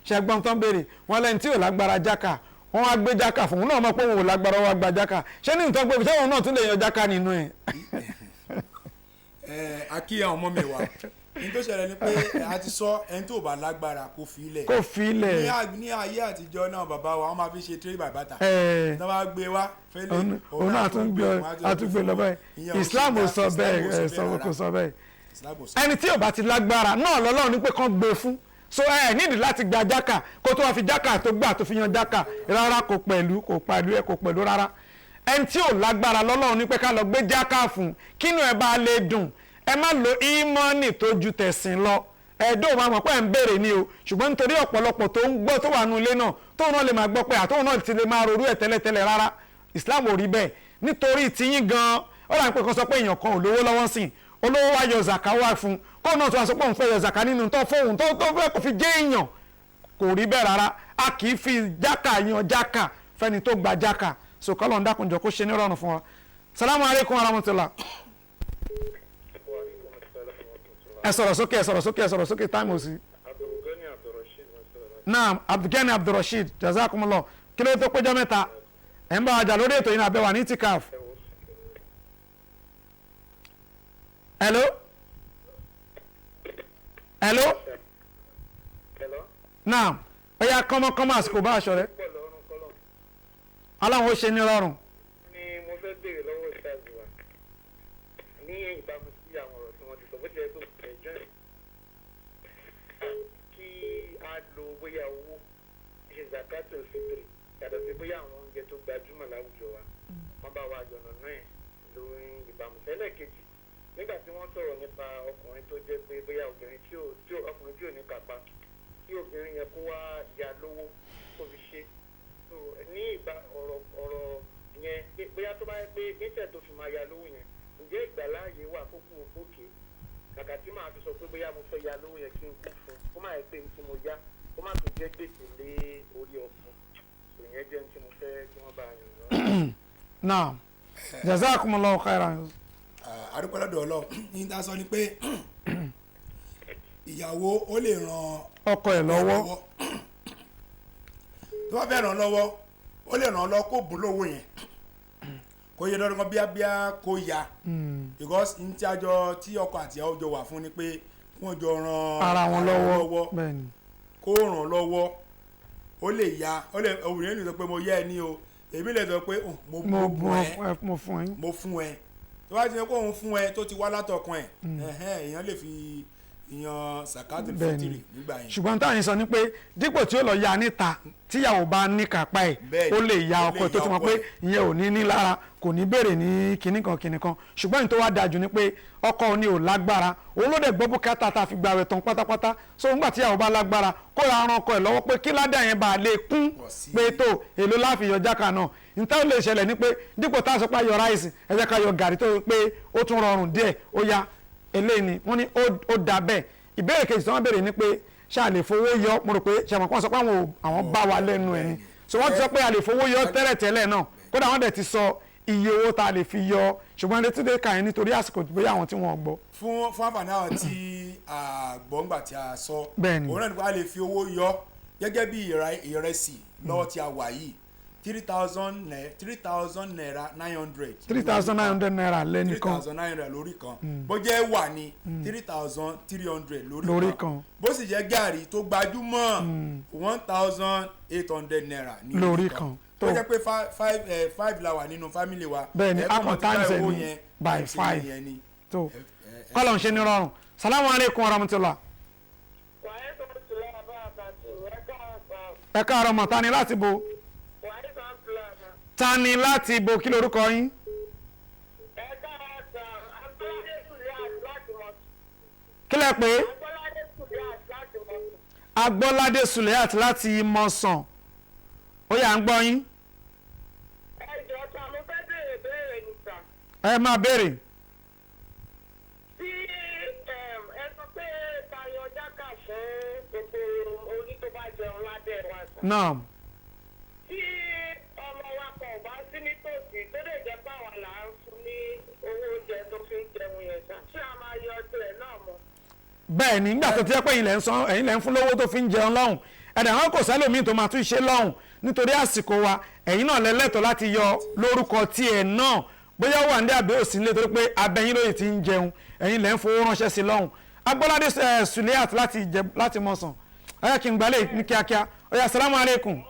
Ṣẹgbọn tó ń béèrè wọn lẹ́ni tí ò lágbára jáka, wọn wá gbé jáka fún un náà, mọ̀ pé òun ò lágbára, wọn wá gba jáka. Ṣé ní nǹkan gbé, ṣé òun náà tún lè yan jáka nínú ẹ̀? Ẹ akí àwọn ọmọ mi wá, ní tó ṣẹlẹ̀ ni pé a ti sọ, ẹni tó bá lágbára kó fi ilẹ̀. Kó fi ilẹ̀. Ní ayé àtijọ́ náà, bàbá wa, wọ́n máa fi ṣe trade by barter. Tó bá gbé wá fẹ́lẹ̀, òun náà tún gbé lọ bẹ́ẹ̀. Islam ò sọ bẹ́ẹ̀, kò sọ bẹ́ẹ̀. Ẹni tí ò bá ti lágbára náà lọ́lọ́run ní pé kán gbé fún. So ẹ nídìí láti gba jáka kó tó wá fi jáka tó gbà tó fi yan jáka rárá, kò pẹ̀lú, kò pẹ̀lú ẹ, kò pẹ̀lú rárá. Ẹni tí ò lágbára lọ́lọ́run ní pé ká lọ gbé jáka fún, kínú ẹ bá lè dùn. Ẹ má lo ímọ́nì tó ju tẹ̀sìn lọ. Ẹ̀ẹ́dọ́ máa mọ̀ pé ẹ̀ ń béèrè ni o, ṣùgbọ́n nítorí ọ̀pọ̀lọpọ̀ tó ń gbọ́ tó wà nù ilé náà, tóun náà lè máa gbọ́ pé àtóun náà ti lè máa rorú ẹ̀ tẹ́lẹ̀tẹ́lẹ̀. Rárá, Islam ò rí bẹ́ẹ̀. Nítorí tiyín gan-an, ó dà ń pé kan sọ pé èèyàn kan ò lówó lọ́wọ́ sìn, olówó wá yọ zaka wá fún, kóun náà tó wá sọ pé òun fẹ́ yọ zaka nínú tó fóun tó fẹ́ kó fi jẹ́ èèyàn. Kò rí bẹ́ẹ̀ rárá. A kì í fi jáka yan jáka fẹ́ni tó gba jáka. So kọ́lọ̀ ń dákunjọ kó ṣe ní rọrùn fún wa. Salamu aleykum wa rahmatulah. Ẹ sọ̀rọ̀ sókè, ẹ sọ̀rọ̀ sókè, ẹ sọ̀rọ̀ sókè, táìmù òsì. Naam, Abdulgani Abdulrasheed, jazakumullah. Kí ló tó péjọ mẹ́ta ẹ̀ ń bá wa jà lórí ètò yìí náà, abẹ́wà ní tikaf. Hello? Hello? Hello? Naam, ó yá kọ́mọkọ́mọ, àsìkò bá aṣọ rẹ. Aláwọn ó ṣe ní rọrùn. Ni mo fẹ́ béèrè lọ́wọ́ ìṣáàzù wa Ní ìbámu sí àwọn ọ̀rọ̀ tí wọ́n ti sọ, bó ti yẹ pé ẹ̀jọ́ kí a lo bóyá owó ṣe zakatul fitri yàtọ̀ sí bóyá àwọn oúnjẹ tó gbajúmọ̀ láwùjọ wa, wọ́n bá wa yọ̀nà náà lórí ìbámu. Ẹlẹ́ẹ̀kejì, nígbà tí wọ́n sọ̀rọ̀ nípa ọkùnrin tó jẹ́ pé bóyá obìnrin tí ò tí ò ọkùnrin tí ò ní kápá, kí obìnrin yẹn kó wá ya lówó kó fi ṣe. So ní ìgbà ọ̀rọ̀ yẹn pé bóyá tó bá yẹ pé níṣẹ́ tó fi máa ya lówó yẹn, ǹjẹ́ ìgbàláàyè wà kó kú òkè kàkà tí màá fi sọ pé bóyá mo fẹ́ ya lówó yẹn kí n kú fún un, kó má yẹ pé ní tí mo yá kó má tún jẹ́ gbèsè lé orí ọ̀fun? Ìyẹn jẹ́ ní tí mo fẹ́ kí wọ́n bá yàn lọ. Naam, jazakumullahu khairan. Àdúpẹ́ lọ́dọ̀ Ọlọ́run. Ní ta sọ ni pé ìyàwó ó lè ran ọkọ ẹ̀ lọ́wọ́. Tó bá fẹ́ ràn lọ́wọ́, ó lè ràn lọ́wọ́ kó bùn lówó yẹn, kó yẹ lọ́dún kan bíábíá kó ya, because n tí a jọ tí ọkọ àti ìyàwó jọ wà fún ni pé kí wọ́n jọ ran ara wọn lọ́wọ́, bẹ́ẹ̀ni. Kó ràn lọ́wọ́, ó lè ya, ó lè obìnrin lè sọ pé mo yá ẹ ní o, èmi lè sọ pé oh, mo mo bùn ẹ, mo fún yín. Mo fún ẹ. Tó bá ti ní kó òun fún ẹ, tó ti wá látọkàn ẹ, ẹhẹ́n, èèyàn lè fi ìyan sàkátì fitiri nígbà yẹn. Ṣùgbọ́n táwọn yẹn sọ ni pé dípò tí ó lọ ya níta, tíyàwó bá ní kápá ẹ̀, Bẹ́ẹ̀ni, ó lè ya ó lè ọkọ ẹ̀ tó ya ti mọ̀ ọkọ pé ẹ̀. ìyẹn ò ní ní lára, kò ní béèrè ní kinní kan kinní kan. Ṣùgbọ́n ìyẹn tó wá dájú ni pé ọkọ ni ò lágbára, òun ló dẹ̀ gbọ́ bùkátà tá a fi gba àwẹ̀ tán pátápátá. So nígbà tíyàwó bá lágbára, kó ra ran ọkọ ẹ̀ lọ́wọ́ pé kí ládà yẹn bá lè kún Pọ̀ sí. pé tó èlò láfi yọ jáka náà. Níta ó lè ṣẹlẹ̀ ni pé dípò tá a sọ pé a yọ ráìsì, ẹ jẹ́ ká yọ gàrí tó pé ó tún rọrùn díẹ̀. Ó yá, eléyìí ni wọ́n ní ó da bẹ́ẹ̀. Ìbéèrè kejì tí wọ́n béèrè ni pé ṣá lè fowó yọ. Mo rò pé ṣàmọ̀ kí wọ́n sọ pé àwọn bá wa lẹ́nu ẹ̀ ni. So wọ́n ti sọ pé a lè fowó yọ tẹ́lẹ̀tẹ́lẹ̀ náà, kódà wọ́n dẹ̀ ti sọ iye owó tá a lè fi yọ, ṣùgbọ́n létí dé kàn yín nítorí àsìkò bóyá àwọn tí wọ́n gbọ́. Fún àǹfààní àwọn tí a gbọ́ ńgbà tí a sọ, Bẹ́ẹ̀ni. òun náà ni pé a lè fi owó yọ gẹ́gẹ́ bí ìrẹsì lọ́wọ́ tí a wà yìí, ₦3,900. ₦3,900 Three lẹ́nìkan. thousand nine hundred lórí kan. Bó jẹ́ wà ní 3,300 lórí Lórí kan. kan. Bó sì jẹ́ gàrí tó gbajúmọ̀, ₦1,800 ní Lórí kan. Tó Tó. jẹ́ pé five la wà nínú family wa, Bẹ́ẹ̀ni, ẹ a kàn kàn multiply times ẹ̀ owó ní yẹn by times five. yẹn ni. Tó kọ́lọ̀ ń ṣe ní rọrùn. Salamu aleykum wa rahmatulah. Ẹ káàárọ̀ mọ̀. Tani láti bo? Tani láti bo? Kí lorúkọ yín? Kí lẹ pé? Agbọ́ládé Suleat láti Mọ̀sán. Ó yá, ń gbọ́ yín. Ẹjọ́ sá, mo fẹ́ béèrè béèrè ní sà. Ẹ máa béèrè. Tí ẹ sọ pé tayọ jákà fún gbogbo orí tó bá jẹun lábẹ́ wa sà. Náà. Tí ọmọ wa kan ò bá sí nítòsí, tó lè jẹ́ pàwọn là ń fún ní owó oúnjẹ tó fi ń jẹun yẹn sà, ṣé a máa yọ ọjọ́ ẹ̀ náà mọ́? Bẹ́ẹ̀ ni, nígbà tó ti jẹ́ pé ẹ̀yin lẹ̀ ń san, ẹ̀yin lẹ̀ ń fún lówó tó fi ń jẹun lọ́hùn, ẹ̀dà wọn kò sẹ́lòmíì tó máa tún ṣe lọ́hùn nítorí àsìkò wa. Ẹ̀yin náà lẹ́lẹ́tọ̀ọ́ láti yọ lórúkọ tiẹ̀ náà, bóyá ó wà ní àbí òsì nílé, torí pé abẹ́yìn lóye ti ń jẹun, ẹ̀yin lẹ̀ ń fowó ránṣẹ́ sí lọ́hùn. Agbọ́ládé Suleat láti Ìjẹ̀bú, láti Mọ̀sán. Ó yá, kí n gbalẹ̀ ní kíákíá. Ó yá, salamu aleykum.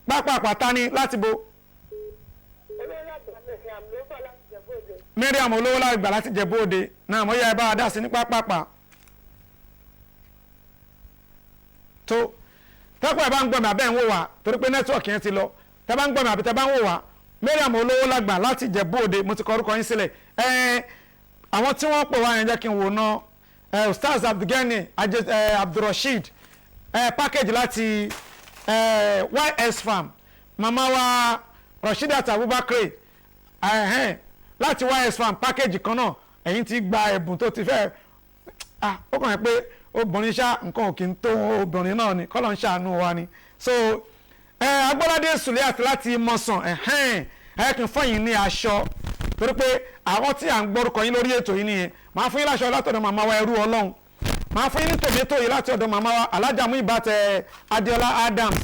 Pápá, tani láti bo? Mariam olówó lágbà láti Ìjẹ̀bú Òde náà. Mo yá, ẹ bá wa dá sí ní pápápá. Tó tẹ́kọ̀ ẹ̀ bá ń gbọ́ mi àbẹ́ ń wò wá, torí pé network yẹn ti lọ. Tẹ́ bá ń gbọ́ mi àbí tẹ́ bá ń wò wá, Mariam olówó lágbà láti Ìjẹ̀bú Òde, mo ti kọ orúkọ yín sílẹ̀. Ẹ̀ àwọn tí wọ́n pè wá yẹn, jẹ́ kí n wò ná. Ẹ̀ Ustaz Abdulgani Abdulrasheed, ẹ̀ package láti ẹ̀ YS Farm. Màmá wa Rasheedat Abubakar, ẹ̀hẹ́n, láti YS Farm, package kan náà. Ẹ̀yin ti gba ẹ̀bùn tó ti fẹ́. Ah, ó kàn yín pé obìnrin ṣá, nǹkan ò kì í tó obìnrin náà ni, kọ́lọ̀ ń ṣàánú wa ni. So ẹ Agbọ́ládé Suliat láti Mọ̀sán, ẹ̀hẹ́n, ẹ kì í fún yín ní aṣọ, torí pé àwọn tí à ń gbórúkọ yín lórí ètò yìí nìyẹn. Màá fún yín láṣọ látọ̀dọ̀ màmá wa ẹrú Ọlọ́run. Màá fún yín ní tòmẹ́tò yìí láti ọ̀dọ̀ màmá wa Alájà Muibat Adéọlá Adams.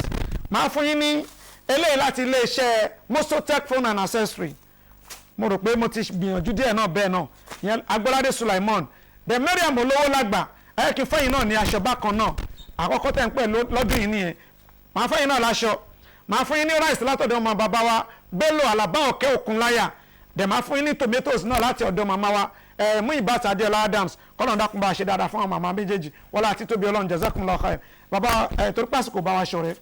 Màá fún yín ní eléyìí láti iléeṣẹ́ Mosotech phone and accessory. Mo rò pé mo ti gbìyànjú díẹ̀ náà bẹ́ẹ̀ náà. Ìyẹn Agbọ́ládé Sulaimon. The Mariam olówó lágbà, ẹ kí n fẹ́yìn náà ní aṣọ bákan náà. Àkọ́kọ́ tẹ̀ ń pè lọ́dún yìí nìyẹn. Màá fẹ́yìn náà láṣọ. Màá fún yín ní rice látọ̀dọ̀ ọmọ bàbá wa. Bello Alaba Ọ̀kẹ́ Òkunláyà dẹ̀ máa fún yín ní tomatoes náà láti ọ̀dọ̀ màmá wa mú ìbátan Adéọlá Adams. Kọ́nà dákun bá a ṣe dáadáa fún àwọn màmá méjèèjì wọlé àti tóbi Ọlọ́run. Jazakumullahu khair. Bàbá torí pàṣípò bá wa ṣọ̀rẹ́,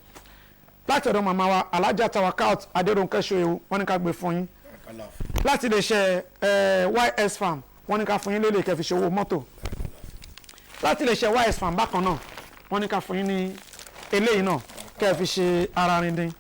láti ọ̀dọ̀ màmá wa Alhaja Tawakalt Adérónkẹ́ Ṣóyẹ̀wò, wọ́n ní ká gbé fún yín láti lè ṣe YS Farm. Wọ́n ní ká fún yín lélẹ̀ kẹ́ fi ṣe owó mọ́tò. Láti lè ṣe YS Farm bákan náà, wọ́n ní ká fún yín ní eléyìí náà kẹ́ fi ṣe ara rindin.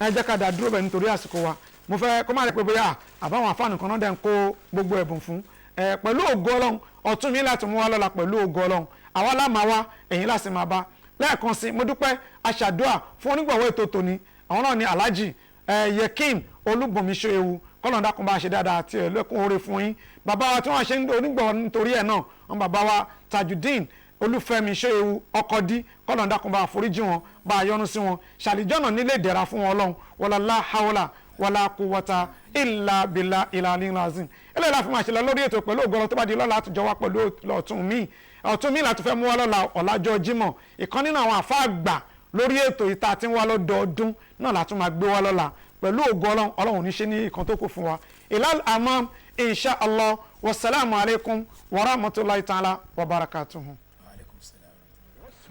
Ẹ jẹ́ ká dá dúró bẹ̀ nítorí àsìkò wa. Mo fẹ́ kó má lè pé bóyá àbáwọn àfáàní kan náà dẹ̀ ń kó gbogbo ẹ̀bùn fún ẹ. Pẹ̀lú ògo Ọlọ́run, ọ̀tún mi láti mú wa lọ́la. Pẹ̀lú ògo Ọlọ́run, àwa lá máa wá, ẹ̀yin láti máa bá. Lẹ́ẹ̀kan sí, mo dúpẹ́ aṣàdúà fún onígbọ̀wọ́ ètò tòní. Àwọn náà ni Alhaji Yekin Olúbùnmi Ṣóewu. Kọ́lọ̀ dákun bá a ṣe dáadáa àti ẹ̀ lẹ́kùn oore fún yín. Bàbá wa tí wọ́n ṣe onígbọ̀wọ́ nítorí ẹ̀ náà, wọn bàbá wa Tajudeen Olúfẹ́mi Ṣóewu Ọkọdí, kọ́lọ̀ dákun bá a foríjì wọn, bá a yọ́nú sí wọn, ṣàlìjọ́nà nílé ìdẹ̀ra fún wọn. Ọlọ́run wọlá la hawla wàlá quwwata illa billah ilà lazim. Eléyìí la fi máa ṣe lọ lórí ètò. Pẹ̀lú ògo Ọlọ́run, tó bá di lọ́la, àtúnjọ wa pẹ̀lú ọ̀tún mi. Ọ̀tún mi láti fẹ́ mú wa lọ́la, ọ̀làjọ́ Jímọ̀. Ìkan nínú àwọn àfa àgbà lórí ètò ìta tí ń wá lọ́dọọdún náà látún máa gbé wa lọ́la pẹ̀lú ògo Ọlọ́run. Ọlọ́run ní ṣe ní ìkan tó kù fún wa. Ilal amam, insha Allah. Wasalaamu alaykum wa rahmatulahi ta'ala wa barakatuhu.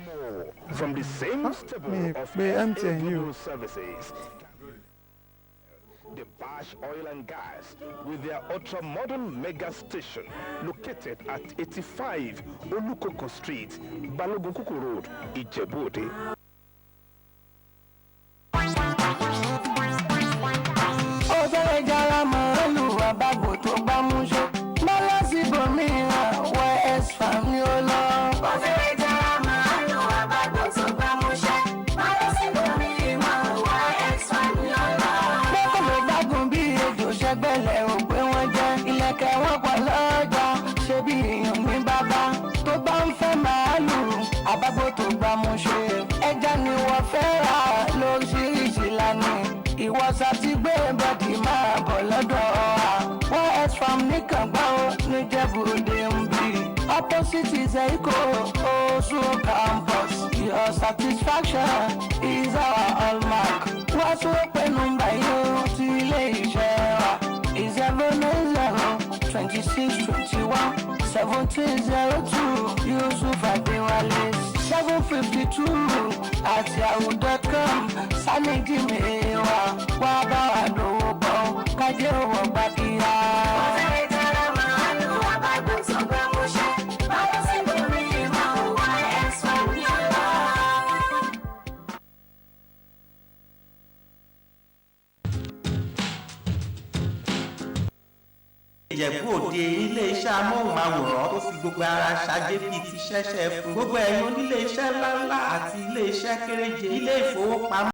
More from the same stable Mi of pe SA MTN yìí o. Global Services. The Bash Oil and Gas with their ultra-modern mega station located at 85 Olukoko Street, Balogun Kuku Road, Ijebu-Ode. Ó fẹ́rẹ̀ jára màálù àbábò tó bá mú ṣó bọ́lá síbòmíràn, YS Farm ni ó lọ. Ó fẹ́rẹ̀ jára màálù àbábò tó bá mú ṣẹ́ bọ́lá síbòmíràn, YS Farm ni ó lọ. Pẹ́kọ̀ lè gbágun bí ejò ṣẹgbẹ́lẹ̀ ò pé wọ́n jẹ́ ilẹ̀kẹ̀ wọn pọ̀ lọ́jà ṣe bí èèyàn ní bàbá tó bá ń fẹ́ màálù àbábò tó bá mú ṣe. Ẹja ni wọ́n fẹ́ rà lóríṣiríṣi lánàá, ìwọ́sà ti gbé bọ́dì máa bọ̀ lọ́dọ̀ wa. YS Farm nìkan gbọ́ ó níjẹ̀bú-Òde ń bì, opposite Zeiko Osu campus. Your satisfaction is our hallmark. Wọ́n tún pé nọ́mbà yìí ó ti ilé iṣẹ́ wa: 09026211702. Yusuf Adéwálé, 752@yahoo.com. Sani jimmy wa wá bá wa dòwò pọ̀ kájé òwò gbà kíá. Ó fẹ́rẹ̀ jára màálù àbábò tó bá mú ṣẹ́ bọ́lá síbòmíràn, YS Farm ni ó lọ. Ìjẹ̀bú Òde, ilé-iṣẹ́ amóhùnmáwòrán tó fi gbogbo ara ṣajé bíi ti ṣẹ́ṣẹ́ fún gbogbo ẹ̀yin onílé iṣẹ́ ńláńlá àti ilé iṣẹ́ kéréje, ilé ìfowópamọ́.